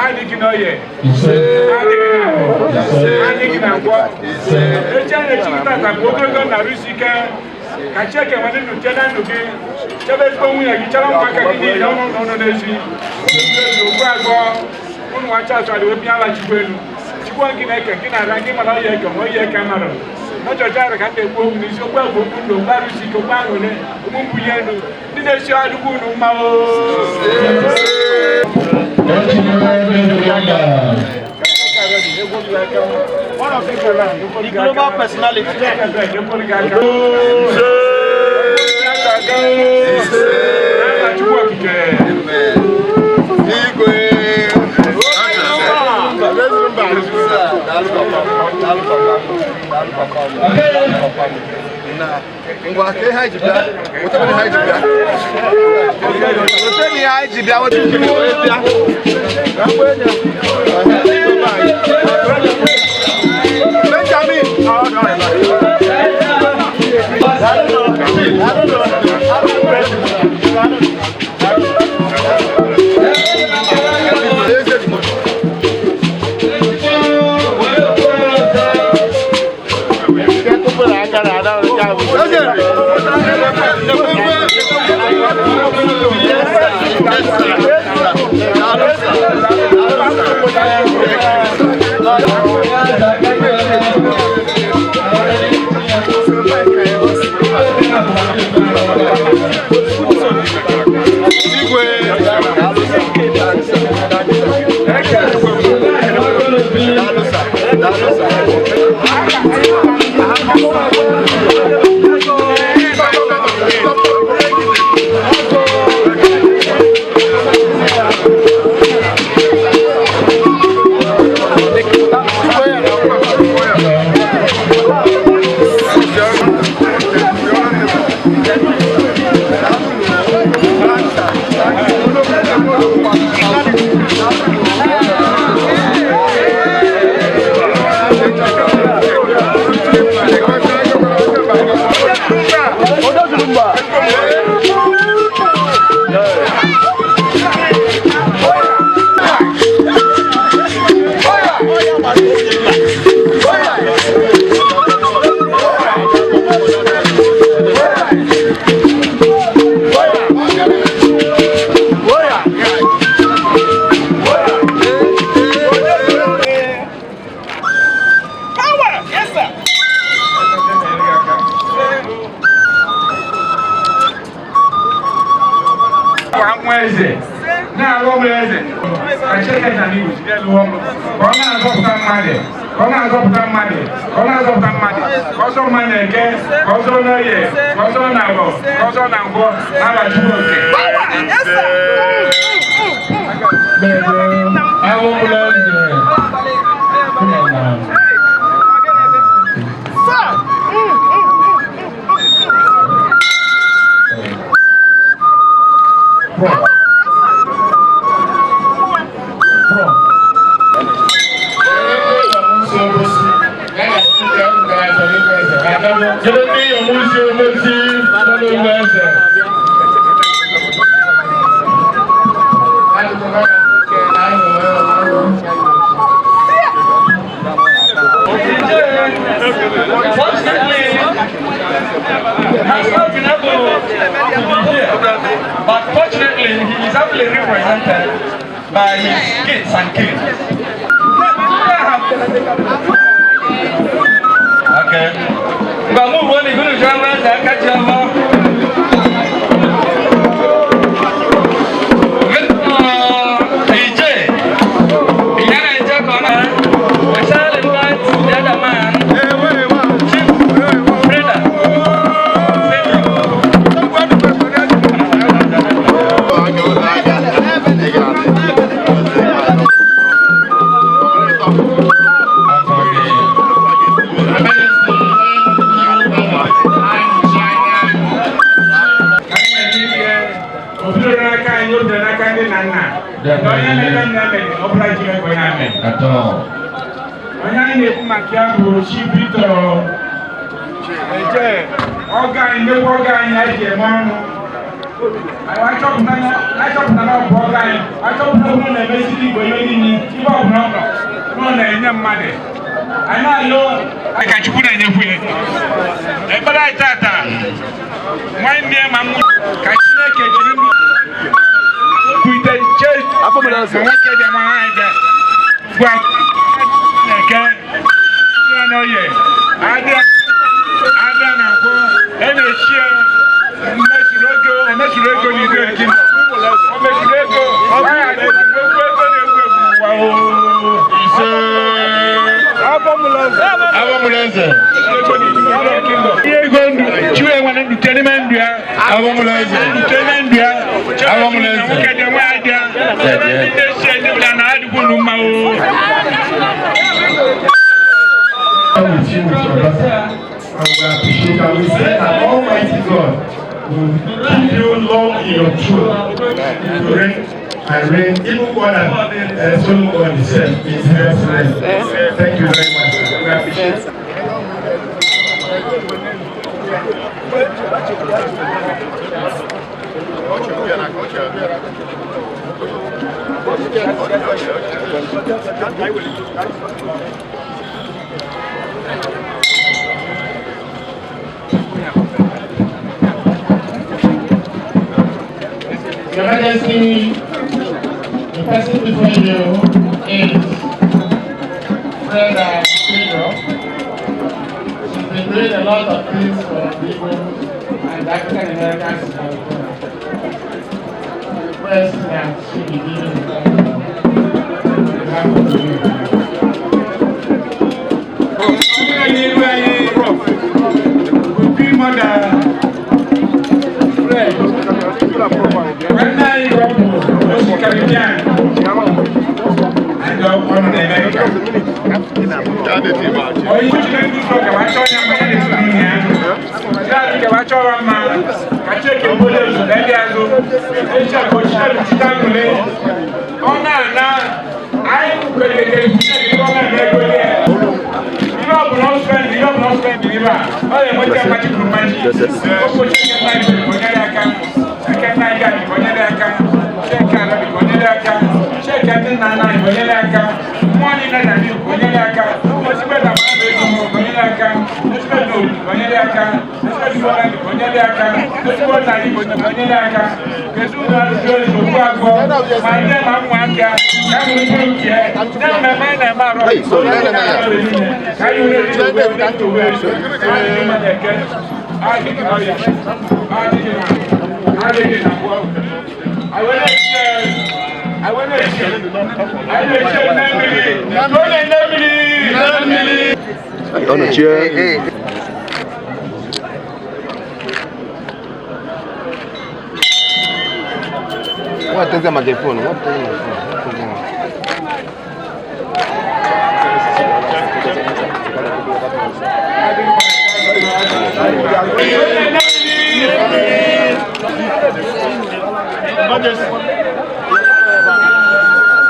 adịghị n'oye, adịghị na afọ, adịghị na nkwọ. Echi a na-echi gị tata bụ ogologo na arụ isi ike, ka Chineke nwere ndụ chee na ndụ gị, chebe ezigbo nwunye gị, chebe ụmụaka gị niile ọnụ n'ọnụ n'ezi ugbu agbọ ụnụ nwacha achọrọ wee bịa ala Chukwu elu. Chukwu gị na-eke gị na-ara gị mara ọya eke ma ọya eke mara n'ọchọchị ara ka m na-ekwu okwu n'isi okwu bụ okwu ndụ, okwu arụsi ike, okwu aṅụrị, okwu mbunye elu ndị na-esi adụkwu unu mma o. The global personality. Chukwu Okike. Igwe. Daalụ papa, daalụ papa, daalụ papa, daalụ papa. Ngwa, ka ihe anyị ji bịa, weta ihe anyị ji bịa. Weta ihe anyị ji bịa, weta ihe anyị ji bịa. Benjamin. Majesty, the person before you is Freda Pedro. She's been doing a lot of things for people and African Americans in California. I request that she be given the title on behalf of the youth. Obi mother Fred. Nwanne anyị bụ osi Caribbean and ọ nọ n'Amerika. Onye Chineke ụzọ ka wachọ ya mma ya na-esi ya. Chiadi ka wachọ ya mma ka Chineke mbole ụzọ na ndị azụ. Echi ka ochie chita nwule. Ọ na-ana anyị kwenyere Chineke ọ na-eme ego ya. Ihe ọ bụla ọ spend, ihe ọ bụla ọ spend ebe a, ọ na-enweta mmaji kwuru mmaji. Okwu Chineke nna anyị bụ onyere aka. Chineke nna anyị ga bụ onyere aka. Chineke ala bụ onyere aka. Chineke ndị nna nna anyị bụ onyere aka. Mmụọ niile na ndị bụ onyere aka. Ezigbo na mmadụ ego bụ onyere aka. Ezigbo na obi bụ onyere aka. Ezigbo na bụ onyere aka. Ezigbo nna anyị bụ onyere aka. Ezinụlọ arụsị ozi okwu agụọ ma nne ma ụmụaka ka anyị nwere ike nke na mmemme anyị na-eme arụ ka anyị were eji owe owe adịghị mma na-eke adịghị na ọrịa adịghị na adịghị na anyị were eji anyị na-eche nne mmiri onye nne mmiri nne mmiri. Ọ nọchie. Nwateze maka phone, nwateze maka phone.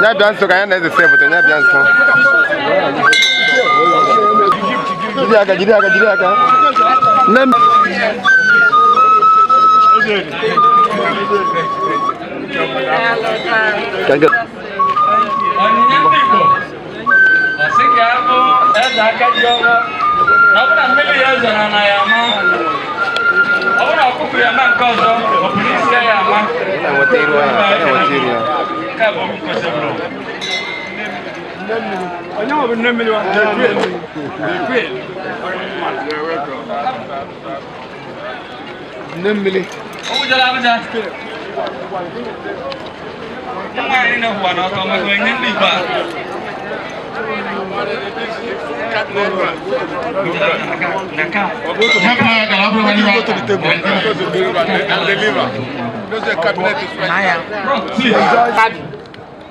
Ya bịa nso ka ya na eze se foto, ya bịa nso. Jide aka, jide aka, jide aka. Nne m. Onyinye ndị Igbo ọ sị ka abụ eze aka ji ọrụ na ọ bụrụ na mmiri ya zoro na ya ama, ọ bụrụ na ọkụkụ ya ma nke ọzọ ọ pụrụ isi ya ama. Na-enweta iru ya, na-enweta iru ya. Nke a bụ okwu kwesịrị. Onye ọ bụ nne mmiri wa? Nne mmiri. O bujara Abuja. Nwaanyị na-akwụwa n'ọtọ maka onyinye ndị Igbo a.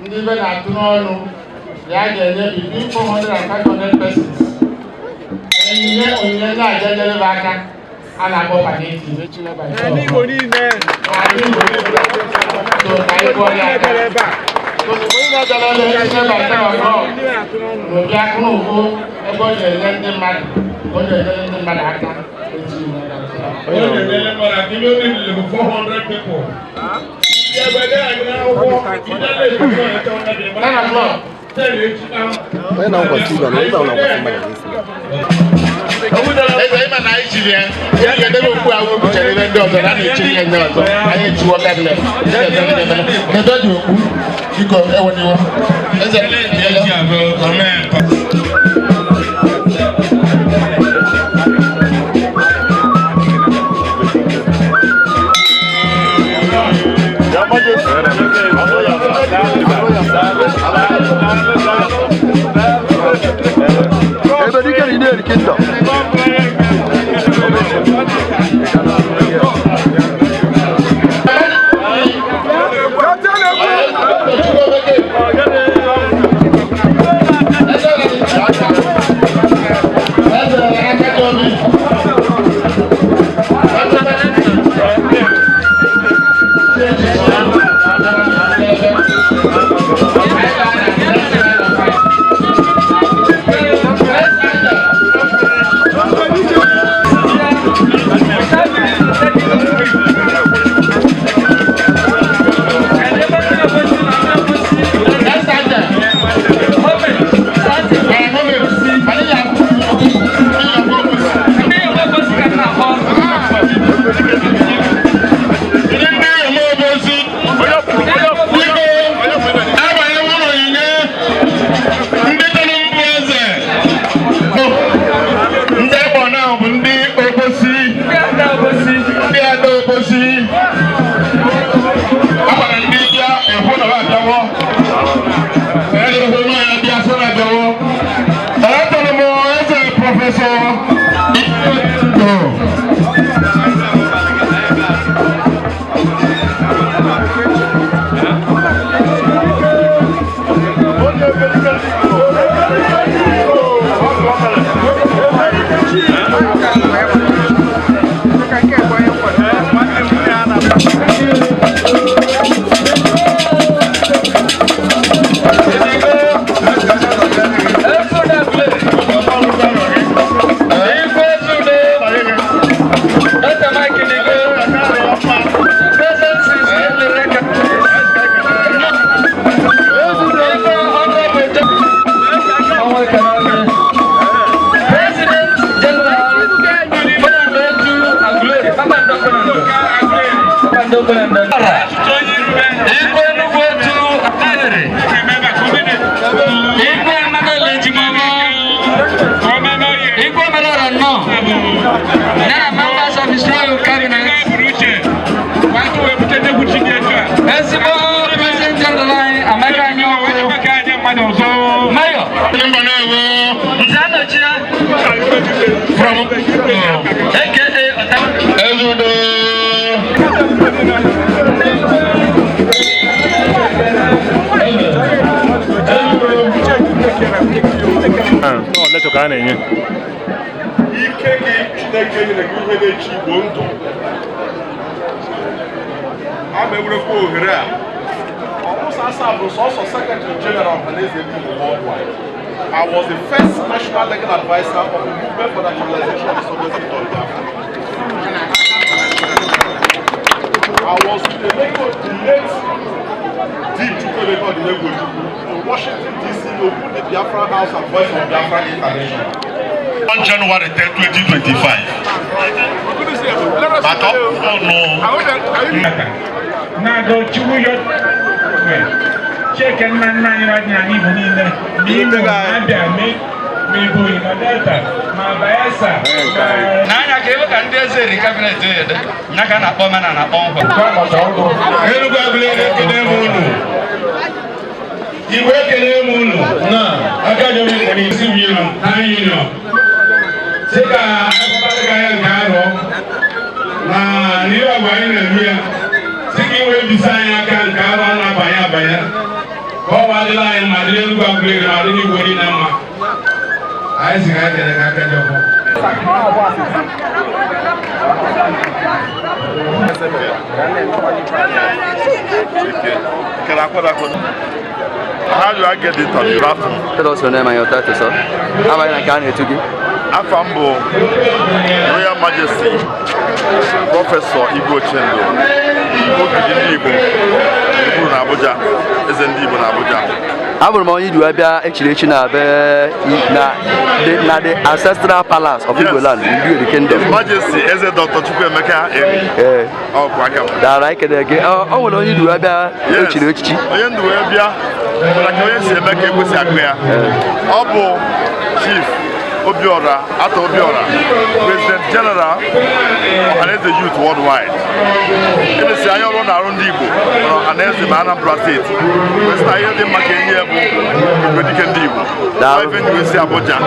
Ndị ibe na-atụ n'ọnụ ya ga-enye between 400 and 500 persons onyinye onyinye na-aja nyere m aka a na-akpọ palliative. N'ala Igbo niile. N'ala Igbo niile. So ka anyị kụọ ya aka. Onye na-abịala ọrụ echiche bata ọzọ n'obi akụnụkụ ebe ọ ga-enye ndị mmadụ ọ ga-enyere ndị mmadụ aka echi. Onye na-enyere mmadụ aka ihe onye niile bụ 400 people. Onye na-akwasị ụlọ na onye na-akwasị mmadụ n'isi. Eze ịma na anyị chiri ya, ya ga-edebe okpu ahụ o kpuchara ebe ndị ọzọ na a na-echiri ya nye ọzọ. Anyị echiwo kabinet. Kedu dị okpu? Biko eweniwo. Eze Ebe dike na ide kingdom. Thank you. Ya na members of his royal cabinet. Ezigbo President General anyị, Amaka Anyaọkụ. Mayor. Nze Anochie. From AKA Ota. Ezudo. Ọ lecture ka a na-enye. Ike gị Chineke nyere gị, ihe na-echi Igbo ndụ a ma ewerekwa ohere a ọmụsasa bụ sọsọ Secretary General Ọhaneze Ndị Igbo worldwide. I was the first national legal adviser of the Movement for the Actualization of the Sovereign State of Biafra. I was with the late Dim Chukwuemeka Odumegwu Ojukwu in Washington DC to open the Biafra House and Voice of Biafra International. On January 10, 2025. Maka ọnụ Na-agụ Chukwu yọ Chike nna nna anyị ọdịnala Igbo niile, ma Imo, ma Abịa, ma Ebonyi, ma Delta, ma Bayelsa, ma N'anya ka ebe ka ndị eze ri cabinet ede nya ka a na-akpọ omenala kpọmkwem. Enugu Aguleri, ekene m unu. Igwe, ekene m unu na aka ji onye kwere isi union town union sị ka akpụkparị anya nke arọ na n'ihe ọgụ anyị na-eme ya, sị ka iwe bisa anyị aka nke arọ a na-abanye abanye, ka ọ adịla anyị ma dịrị Enugu Aguleri ma dịrị Igbo niile mma. Anyị sị ka anyị kele ka aka ji ọfọ. How do I get the interview? Good afternoon. Tell us your name and your title, sir. Abaghị na nke a na-etu gị. Afa m bụ Royal Majesty Professor Igwe Ochendo, Ogidi ndị Igbo kwuru na Abuja, eze ndị Igbo na Abuja. Abụrụ m onye iji wee bịa echiri echi na be na the ancestral palace of Igbo land, Igbo Kingdom. His Majesty Eze Dr. Chukwuemeka Eri. Ee. Ọkwa aka m. Dara, anyị kelere gị. Ọ nwere onye iji wee bịa echiri echichi? Onye ndụ wee bịa mana ka onye si eme ka ekwesị akụ ya. Ọ bụ Chief Obiora Ata Obiora, President General Ọhaneze Youth Worldwide. Emesi anya ọrụ na-arụ ndị Igbo mana Ọhaneze ma Anambra Steeti kwesị na ihe dị mma ka enyi ya bụ Ebubedike ndị Igbo. Ife ndị wee si Abuja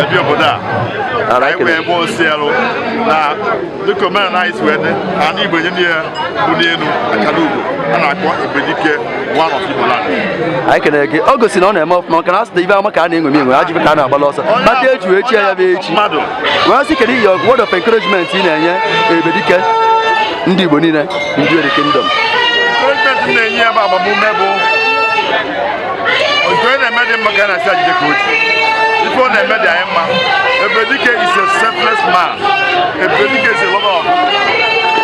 ebi obodo a anyị wee ebe osi elu na dịka omenala anyị si wee dị, ala Igbo enye ndị ya bụ n'elu akara ugo a na-akpọ Ebubedike one of Igbo land. Anyị kelere gị. O gosi na ọ na-eme ọfụma, maka na asị na ibe ama ka a na-eṅomi eṅomi, ajụ ka a na-agbala ọsọ mata eji wee chie ya bụ echi. Wee sị, kedu your word of encouragement ị na-enye Ebubedike ndị Igbo niile, ndị Eri Kingdom? Encouragement m na-enye ya bụ agbamume, bụ nke onye na-eme dị mma ka a na-asị ajide ka oji. Ife ọ na-eme dị anyị mma. Ebubedike is a selfless man. Ebubedike is a lover of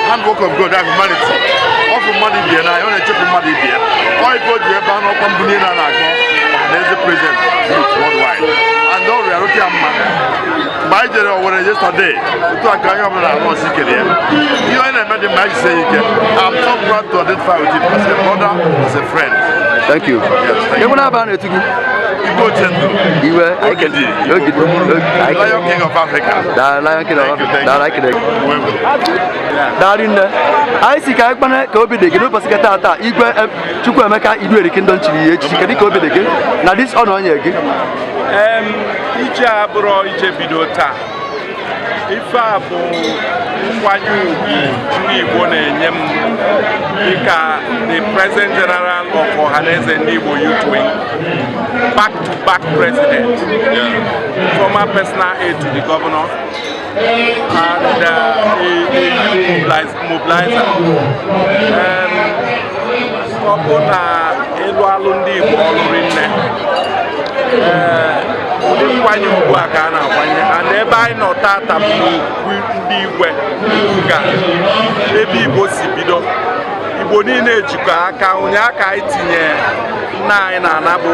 handwork of God and humanity. Ọ bụ mmadụ ibie n'anya, ọ na-echefu mmadụ ibie. Ọ ife o ji ebe a n'ọkwa mbụ niile a na-akpọ Ọhaneze President Youth Worldwide and ọ rịa rụta ya mma. Mgbe anyị jere Owerri yesterday, otu a ka anyị ọbụla na-arụ ọsị ikele ya. Ihe onye na-eme dị mma, anyị jisie ya ike. I'm so proud to identify with him as a brother, as a friend. Thank you. Yes, thank you. Ebe na-aba a na-etu gị? Igwe Ochendo. Iwe Ogidi. Ogidi. Lion King of Africa. Da Lion King of Thank you, Africa. thank you. Dara, ekele gị. Darị nne. Anyị si ka anyị kpana ka obi dị gị n'ụbọchị nke taata, Igwe Chukwuemeka Idueri Kingdom chiri ya echichi. Kedu ka obi dị gị na this honor o nye gị? Ije a bụrụ ije bido taa. Ife a bụ nkwanye ugwu ndị Igbo na-enye m dịka the President General of Ọhaneze Ndị Igbo Youth Wing, back to back president, former personal aide to the governor and a youth mobilizer. Ọ bụ na ịlụ alụ ndị Igbo ọlụ rinne. Ee, ụdị nkwanye ugwu a ka a na-akwanye, and ebe anyị nọ tata bụ n'okwu ndị igwe ga ebe Igbo si bido. Igbo niile ejikọ aka. Ụnyaahụ ka anyị tinye nna anyị na-ana bụ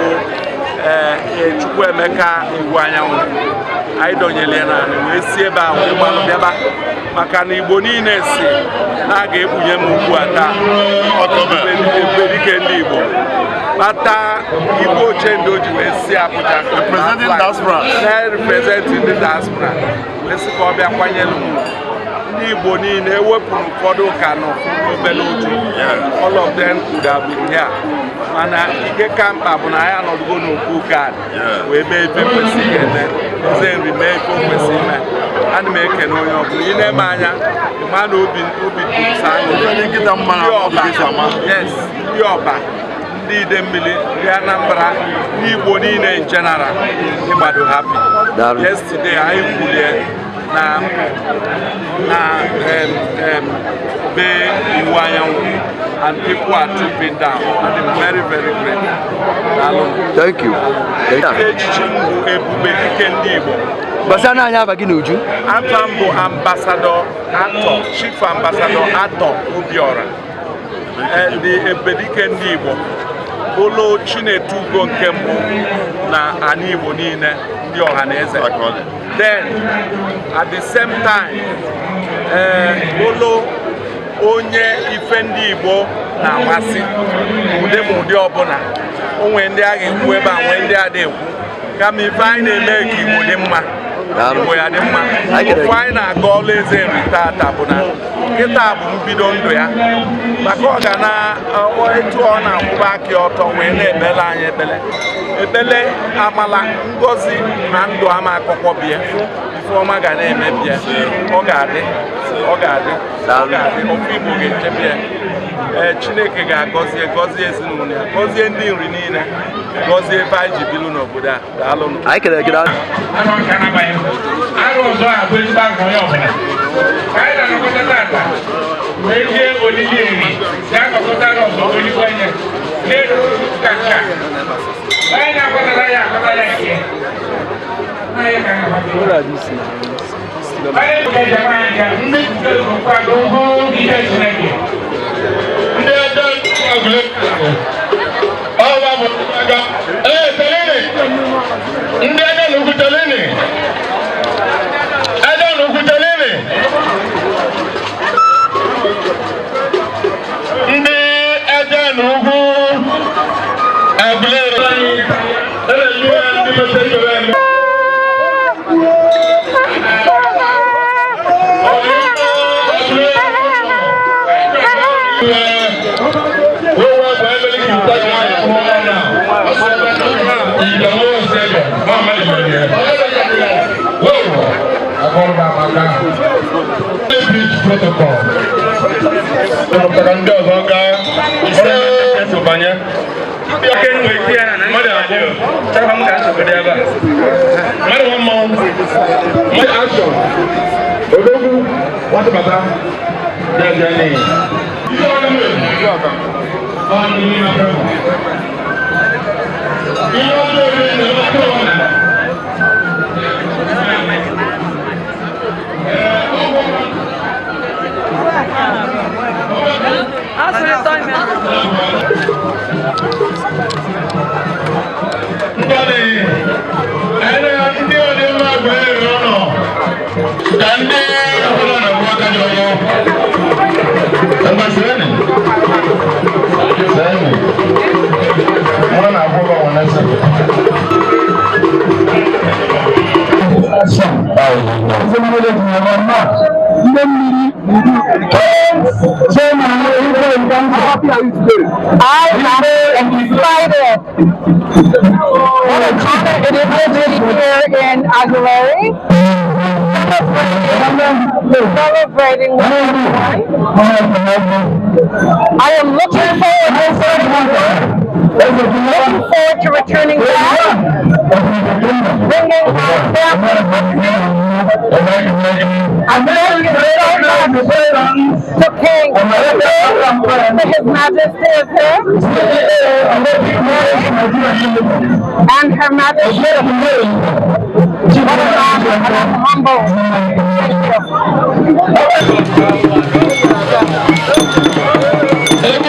ee Chukwuemeka Iwuanyanwu. Anyị dọnyere ya n'ala wee si ebe a wee gbalụ bịaba, maka na Igbo niile si na a ga-ekpunye m ugwu a taa, Ebubedike ndị Igbo kpata Igwe Ochendo ji wee si Abuja Representing diaspora. Na-represent ndị diaspora. Diaspora wee sị ka ọ bịa kwanyere m ugwu. Ndị Igbo niile ewepụrụ ụfọdụ ụka n'obere uju, all of them could have been here, mana ike ka mkpa bụ na anyị anọdụgo n'okwu card wee mee ife kwesịrị eme. Eze Nri mee ife o kwesịrị ime. Ana m ekene onye ọbụla. Ị na-eme anya ịma na obi obi dị aṅụrị. Ndị Ọba, yes, ndị Ọba, ndị Idemmili, ndị Anambra, ndị Igbo niile in general, ịgbado happy. Yesterday anyị kwulie na be Iwuanyanwu and people are trooping down and I'm very, very grateful. Daalụ. Thank you. Echichi m bụ Ebube Dike ndị Igbo. Gbasara anyị aba gị n'uju. Afa m bụ Ambassador Atọ, Chief Ambassador Atọ Obiora. Ndị Ebubedike ndị Igbo ụlọ Chinetugo nke mbụ na ana Igbo niile, ndị ọha na eze. Then at the same time, ee, ụlọ onye ife ndị Igbo na-amasị ụdị ma ụdị ọbụla. O nwee ndị a ga-ekwu ebe a, nwee ndị a na-ekwu, kama ife anyị na-eme ka Igbo dị mma, Igbo ya dị mma. Ofu anyị na-aga ọlụ Eze Nri tata bụ na nkịta bụ mbido ndụ ya, maka ọ ga na etu ọ na-akwụba aka ọtọ wee na-ekpele anyị ekpele, ekpele amala, ngozi na ndụ ama akọkwọ bie. Ife ọma ga na-eme bie. Ọ ga-adị, ọ ga-adị, ọ ga-adị. Ofu Igbo ga-echebe ya. Ee, Chineke ga-agọzie, gọzie ezinụlọ ya, gọzie ndị Nri niile, gọzie ebe anyị ji bilu n'obodo a. Daalụnụ. Anyị kelere gị. Anọ nke anabaghị arụ ọzọ a bụ ezigbo ahụ onye ọbụla ka anyị na-anọkọta tata wee jee olili eri ya nọkọta n'ọzọ olikwa nye n'elu ka nke a anyị na-akọtara ya akọta ya nke na ya ka na-akwado anyị ga-ejebe anya ndị nkwado ihe Chineke. Ndị ebe ọgụle ọwa bụ aga ee telini, ndị ebe n'ugwu telini, ebe n'ugwu telini, ndị ebe n'ugwu agụle ndị mechie. Protocol. Ndị ọzọ gaa ise banye. Mmadụ abụọ. Chakwa m ka nsogbu dị ebe a. Mmadụ nwa mmanwụ. Mmadụ action. Odogwu nwata bata. Bịa bịa n'ihi. Ndị ọdịmma gbere ụlọ ka ndị ọbụla na-agba aka dị ọnụ. Ngwa sịrịnị. Sịrịnị. Mụ na akwụkwọ nwa na-ese. I am excited. What an honor it is to be here in Aguleri, celebrating with everyone. I am looking forward to starting work, looking forward to returning back, bringing my family with me. I thank you so much to King, to His Majesty and Her Majesty. What an honor, and I'm humbled. Thank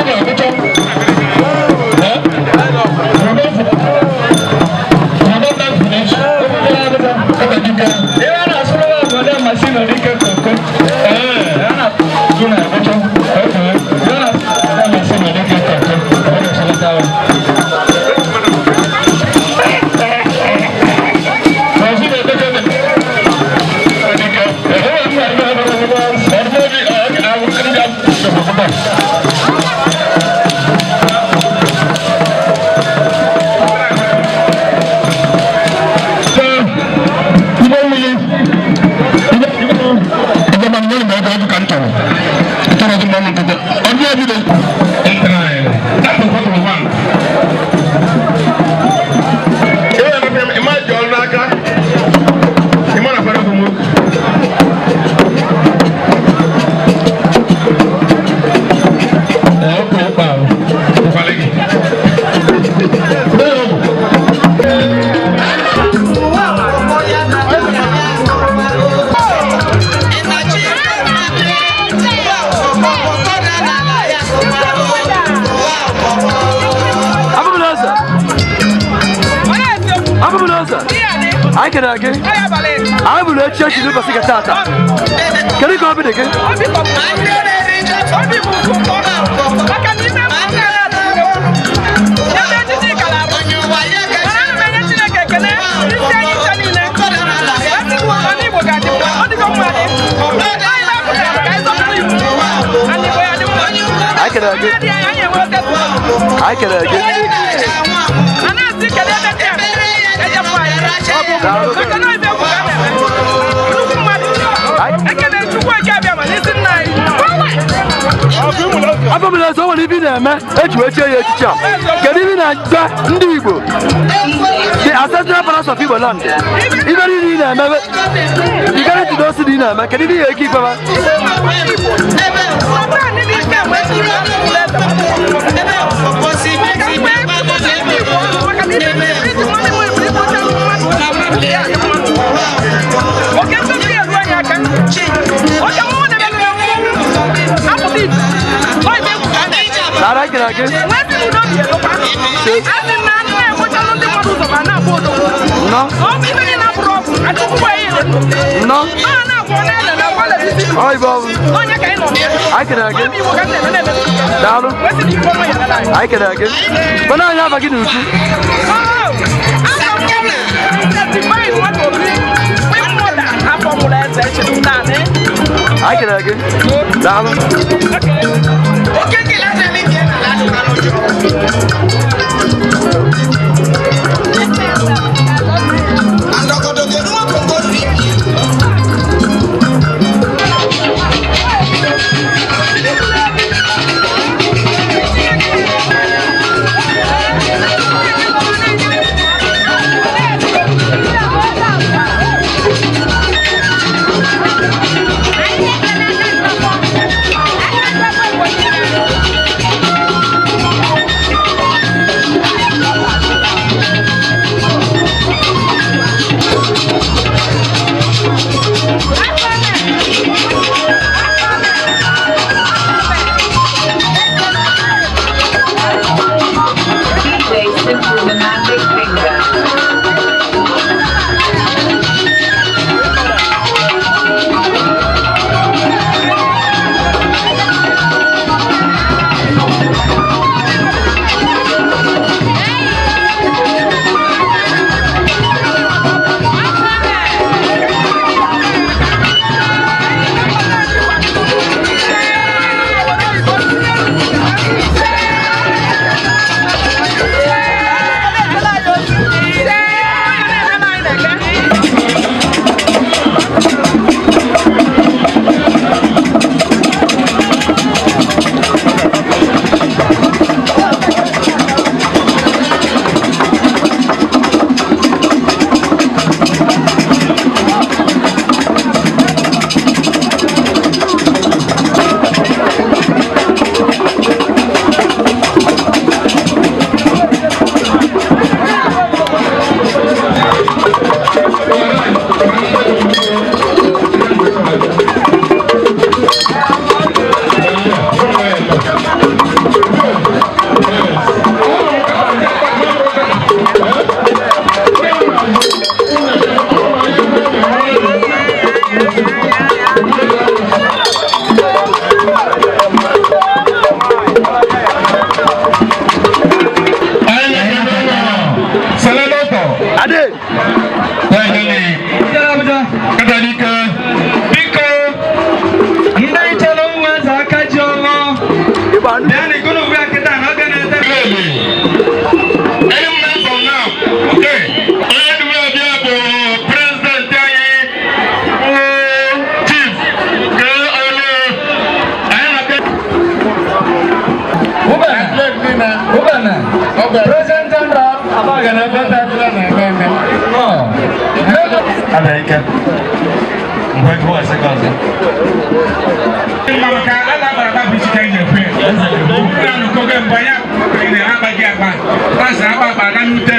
you. That is what we want. Anyị kelere gị. Anyị bụrụ echi echi n'ụbọchị nke taata. Kedu ka obi dị gị? Anyị kelere gị. Anyị kelere gị. Afọ m na-eso nwere ibe ị na-eme eji wee chie ya echichi a. Kedu ibe ị na-agwa ndị Igbo, the ancestral palace of Igbo land, ibe niile ị na-eme, igara ntị n'osi dị ị na-eme, kedu ibe ị ga-eke ikpe ma? Nara kere gị. Nnọọ. Nnọọ. Ọ ibe ọ bụ. Anyị kelere gị. Daalụ. Anyị kelere gị. Mana anyị aba gị n'uju. Anyị kelere gị. Daalụ. DJ Simple the Magic Finger. Ade. President General Abagana na-eme eme. Abịa mgbe gụọ ese ka ọzọ. Maka ala agbara agba bụ isi ka anyị na-ekwe. Na nụkọgo mbụ anyị na-akpaghị akpa. Pasa akpa akpa aga n'ute.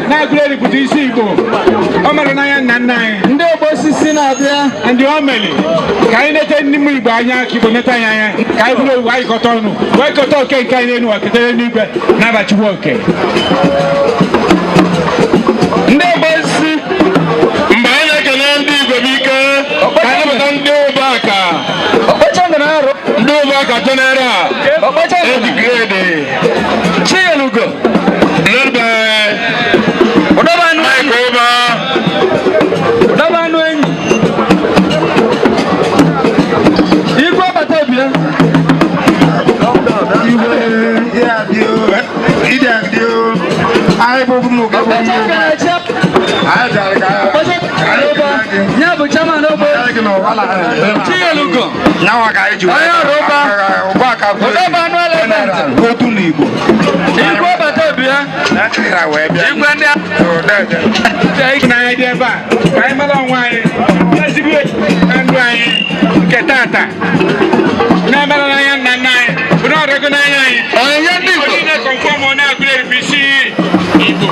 Na-agụleri pụta isi Igbo o mere n'anya nna nna anyị ndị ogbo osisi na-abịa ndị o mere ka anyị nete ndị mmụ Igbo anya ka Igbo nete anyị anya ka anyị bụrụ owu anyị kọta ọnụ wee kọta oke nke anyị n'elu ketere n'igwe na-abachikwa oke. Ndị ogbo osisi, mgbe anyị na-ekele ndị Igwe bụ ike ka anyị nabata ndị ụbaka, ndị ụbaka general eji grade Chiyelugo led by Mike Ụba. Ụdọba anụ enyi. Igwe agbata obi ya. Ya bụ chairman ogbe. Chiyelugo. Onye ọrụ ụba. Ụdọba anụ element. Igwe agbata obi ya. Igwe ndị n'anya dị ebe a ka anyị mara onwe anyị ezigbo na ndụ anyị nke tata na-emere n'anya nna nna anyị bụ na ọrịgo n'anya anyị Onyinye ndị Igbo. Onye na-ekọnfọm ọ na-agụrụ ebisi Igbo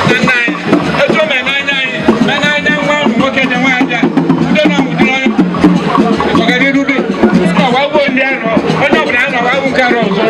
nna nna anyị etu o mere n'anya anyị ma n'anya nwa ụmụ nwoke dị nwa aja ndị na-amụdịrị onye ọganiru dị ọwa ugbo ndị arọ onye ọbụla anọ wa nke arọ ọzọ.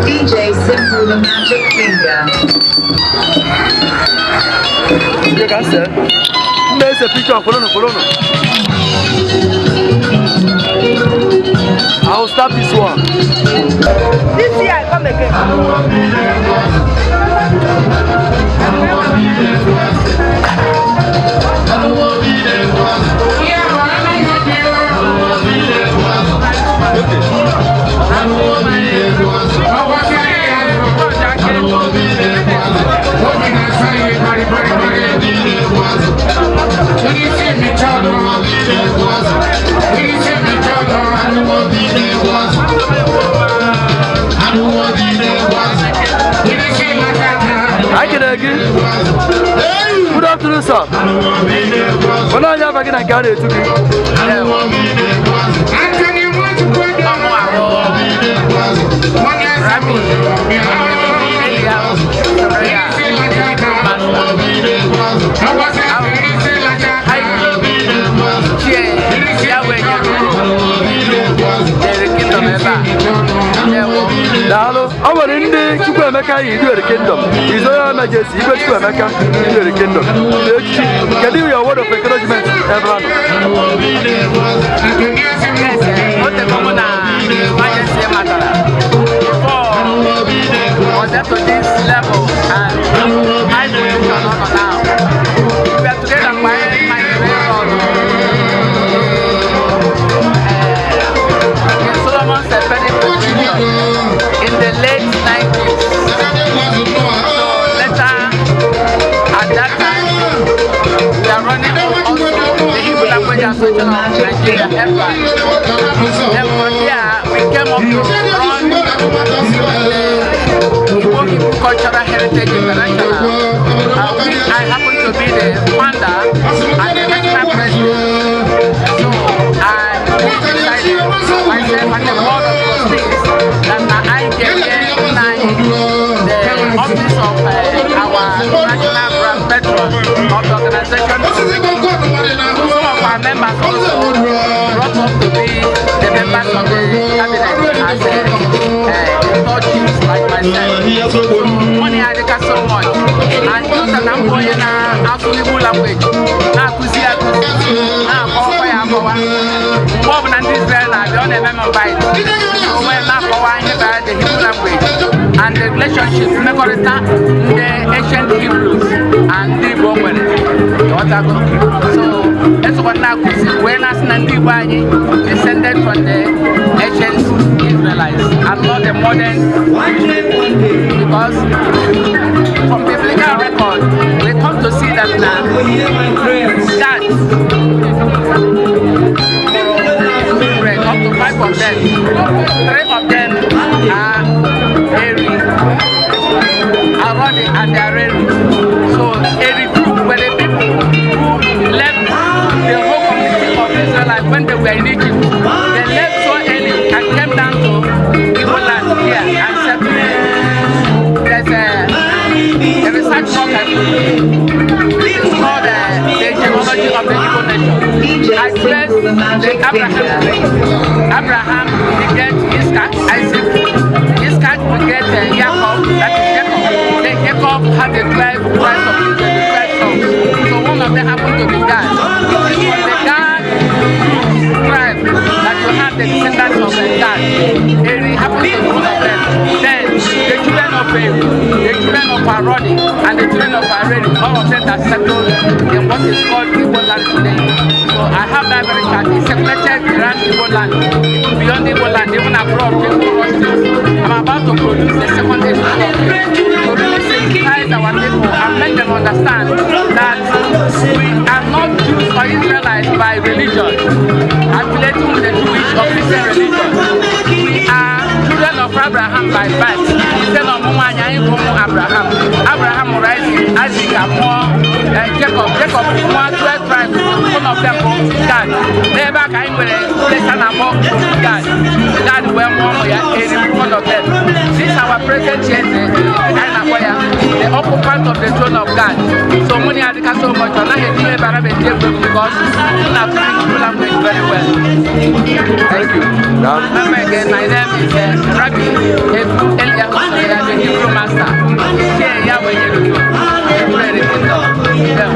DJ Simple the Magic Finger. You can say. Mbe picture follow no follow no. I will start this one. This year I come again. Anyị kere gị. Good afternoon, sir. Onye anyị abaghị na nke a na-etu gị. Daalụ, ọ nwere ndị Chukwuemeka yi Iduere Kingdom, His Royal Majesty Igwe Chukwuemeka Iduere Kingdom. Echichi, kedu your word of encouragement ebe a nọ? Yes, o tego mụ na Majesty matara. Before was up to this level and high position ọ nọ now. We are together mgbe anyị malitere ọrụ. In Solomon Sepedi position in the late 90s. So later, at that time, we are running Federation of Nigeria, EFRA. Then from there, we came up to run the Igbo Hebrew Cultural Heritage International, which I happen to be the founder and the national president. So I decided myself and the board of trustees that I get the office of our national grand patron of the organization. Some of our members also brought up to be the members of the cabinet as third chiefs like myself. So money adịka so much. And due na mbụ onye na-asụ Igbo language, na-akụzi akụzi, na-akọwakwa ya akọwa. Mgbe ọbụla ndị Israel na-abịa, ọ na-eme m invite. Onwe na-akọwa ihe banyere the Hebrew language and the relationship, mmekọrịta ndị ancient Hebrews and ndị Igbo nwere. Ghọtago? So esokwa na-akụzi wee na-asị na ndị Igbo anyị descended from the ancient Israelites and not the modern, because from biblical record we come to see that na that children, up to five of them, three of them are Eri, Arodi and Areri. So Eri group were the people who left the whole community of Israelites when they were in Egypt. They left so early and came down to Igbo land here and settled there. There's a research work I do. It's called The Genealogy of the Igbo Nation. I trace the Abraham tree. Abraham beget Isaac, Isaac. Isaac beget Jacob, that is Jacob. Then Jacob had the 12 tribes of Israel, the 12 sons. So one of them happened to be Gad. It is from the Gad tribe that you have the descendants of Gad. Eri happened to be one of them. Then the children of Eri, the children of Arodi, and the children of Areri, all of them that settled in what is called Igbo land today. So I have that very chart. It's circulated around Igbo land, even beyond Igbo land, even abroad, people rush to. I'm about to produce the second edition of it to really sensitize our people and make them understand that we are not Jews or Israelites by religion, affiliating with the Jewish or Christian religion. We are children of Abraham by birth. Site n'ọmụmụ anyị, anyị bụ ụmụ Abraham. Abraham mụrụ Isaac, Isaac amụọ Jacob, Jacob mụọ 12 tribes, one of them bụ Gad. N'ebe a ka anyị nwere place a na-akpọ Gad. Gad wee mụọ ụmụ ya, Eri one of them. This our present eze, anyị na-akpọ ya the occupant of the throne of Gad. So money adịka so much, ọ naghị etinye ebe ara eti egwu egwu because m na-akụzi Igbo language very well. Thank you. Remember again, my name is Rabbi Ebu Eliyahu Soya, the Hebrew master. Ichie Yahweh Yerugo, Hebrew Kingdom. Them.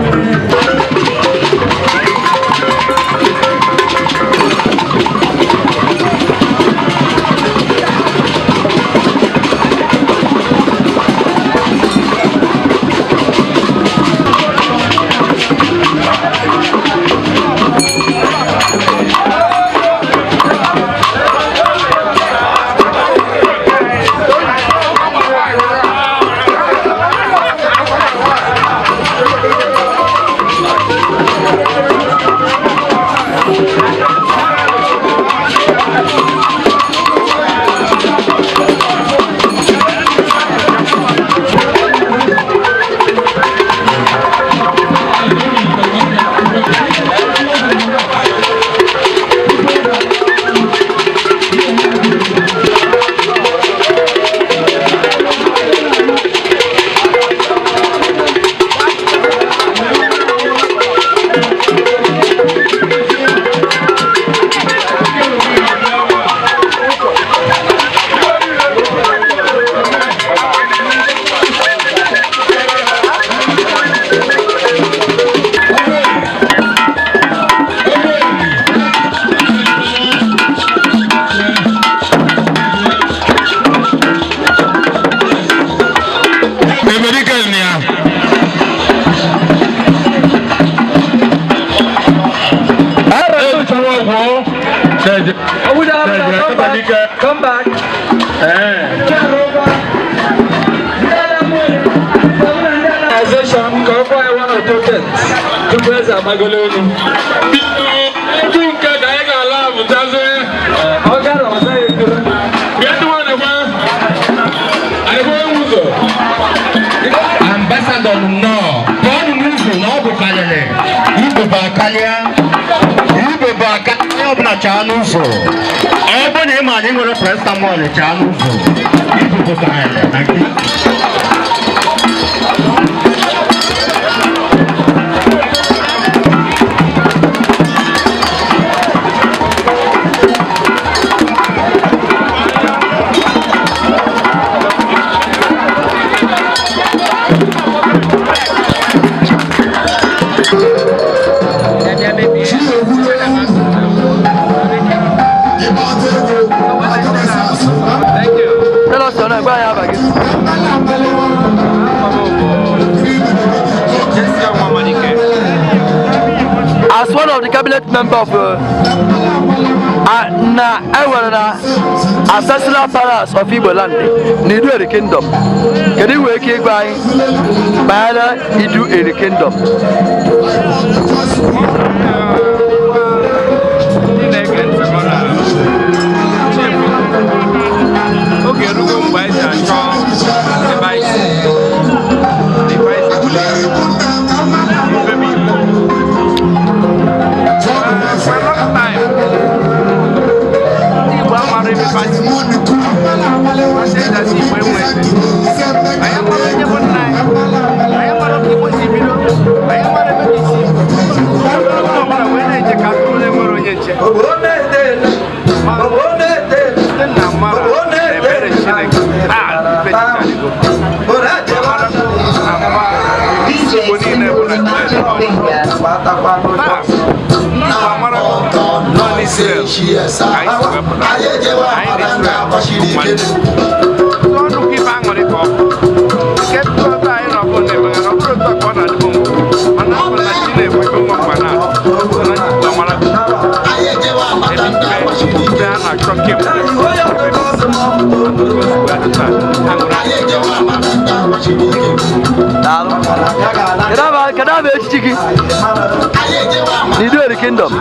Ebedike ni ya. Come back. Organization ka ọ kwaa one or two things tupu eze amagolo elu. Chaa n'ụzọ. Ọ bụrụ na ị ma na ị nwere paracetamol, chaa n'ụzọ. Ijupụtara ya na nke. Tell us your name, gwa anyị afa gị. As one of the cabinet member of na enwere na ancestral palace of Igbo land na Idu Eri Kingdom, kedu iwe ike ịgwa anyị banyere Idu Eri Kingdom? Ndị na-ege ntị m na Chief, oge erugo mgbe anyị ji achọ ebe anyị si, ebe anyị si bụrụ ife bụ Igbo. For a long time, ndị Igbo amara ebe ha si. Asị eji asị Igbo enwe eze. Anyị amara onye bụ nna anyị. Anyị amara ka Igbo si bido. Anyị amara ebe dị isi. Onye ọbụla wee na-eje ka atụrụ na-enwere onye nche. Ma site na amara na ebere Chineke, taa ife dịcharigo. Amara ama Igbo niile bụ na Chineke. Taa, Igbo amara nọ n'Israel ka anyị si wepụta. Anyị na Israel bụ nwanne. Ọnụ ka ife aṅụrị ka ọ bụ. Nke ọzọ anyị nọ bụ na-emeghe na ọ bụrụ otu a ka ọ na-adịbụ mbụ. Mana ọ bụ na chi na-ekwekọ nwa mgbe na-atụ. Na ndị Igbo amara ebe ife a na-achọ kemgbe ebe Daalụ. Kedu aba echichi gị n'Idu Eri Kingdom?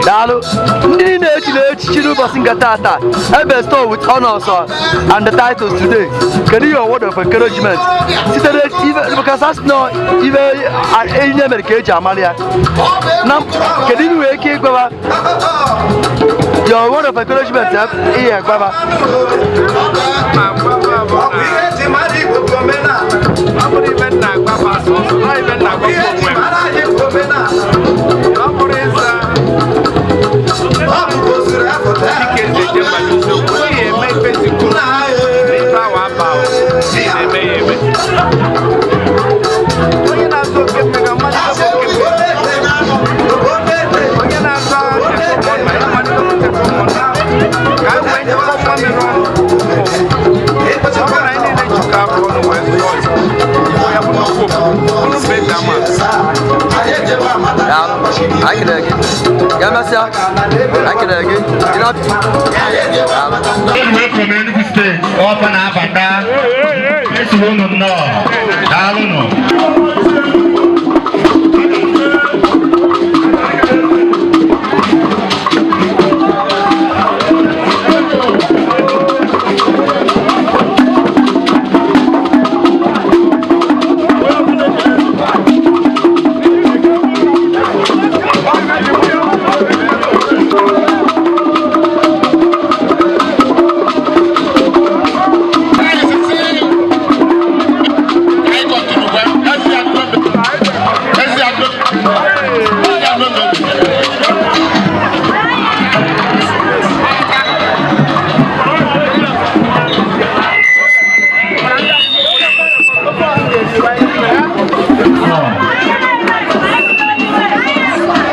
Daalụ. Ndị niile echiri echichi n'ụbọchị nke tata, e bestow with honors and the titles today, kedu your word of encouragement sitere ife, because asị na ife enyi mere ka eji amara ya na, kedu ihe nwere ike ịgwaba, your word of encouragement, ihe gwaba? Ọ bụrụ ibe nna agwa bụ asụsụ, ọ ibe nna agwa bụ onwe m. Ọ bụrụ ịza dịka eze eje mba n'isiokwu, ị ga-eme ife zikwu na ife awa aba ahụ, ị na-eme ya eme. Onye na-azụ oke mmega mmadụ bụ oke mmega. Onye na-azụ nchekwa ụmụnna ya mmadụ bụ nchekwa ụmụnna. Ka e nwee nchekwa famịlị ọnụ. Ọ bụrụ na anyị niile jikọ aka ọnụ wee zụọ ọzọ, Igbo ya bụ nnukwu obodo, unu bụ eze ama. Daalụ. Anyị kelere gị. Ya mesịa. Anyị kelere gị. Ị na- Daalụ. Anyway, from Enugu State, ọfa na-abata. Esiwo unu nnọọ. Daalụnụ.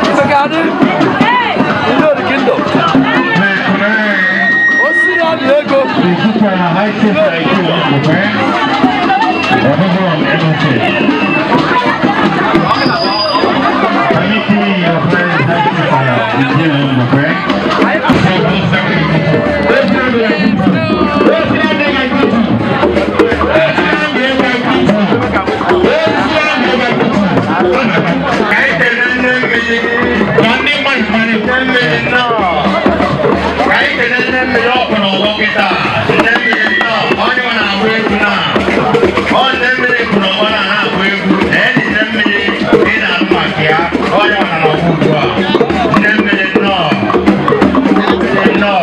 Ife ga-adị Idu Eri Kingdom. Osisi na-amị ego. Onye ọ na-agba egwu na ọ nne mmiri kwuru. maka ya, onye ọ nọ n'ọgbọ ugbu a. Nne mmiri nnọọ. Nnọọ.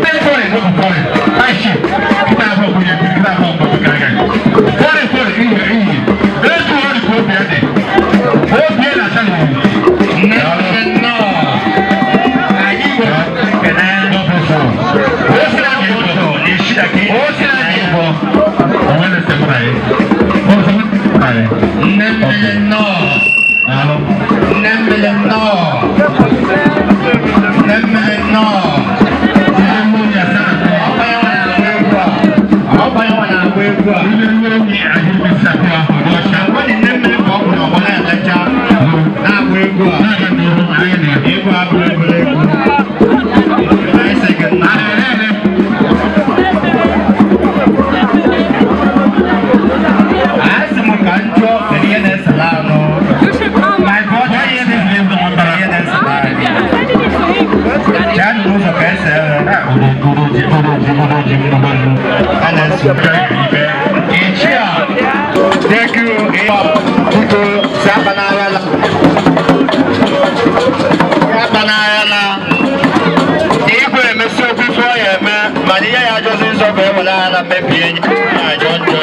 Nne mmiri nnọọ. Anyị nwere ekele. Nne mmiri nnọọ. Nne mmiri nnọọ. Nne mmiri nnọọ. Ọkpanye nwa na-agba egwu a. Agwa dị nne mmiri ka ọ kwụrụ ọgbọ na-elecha na-agba egwu a. Egwu abụrụ obere egwu. Anyị sị gị nnọọ. Asị m ka m jụọ kedu ihe na-esela anụ. My brother, ihe na-esela anyị. Chaa n'ụzọ ka ese ere. A na-ese ibe. Ichie a, thank you. Biko, si abanarala. Si abanarala. Igwe emesi okwu ife ọ ya eme, mana ihe ya ajọzi nsọ ka e were aghara mebie ya ajọ njọ.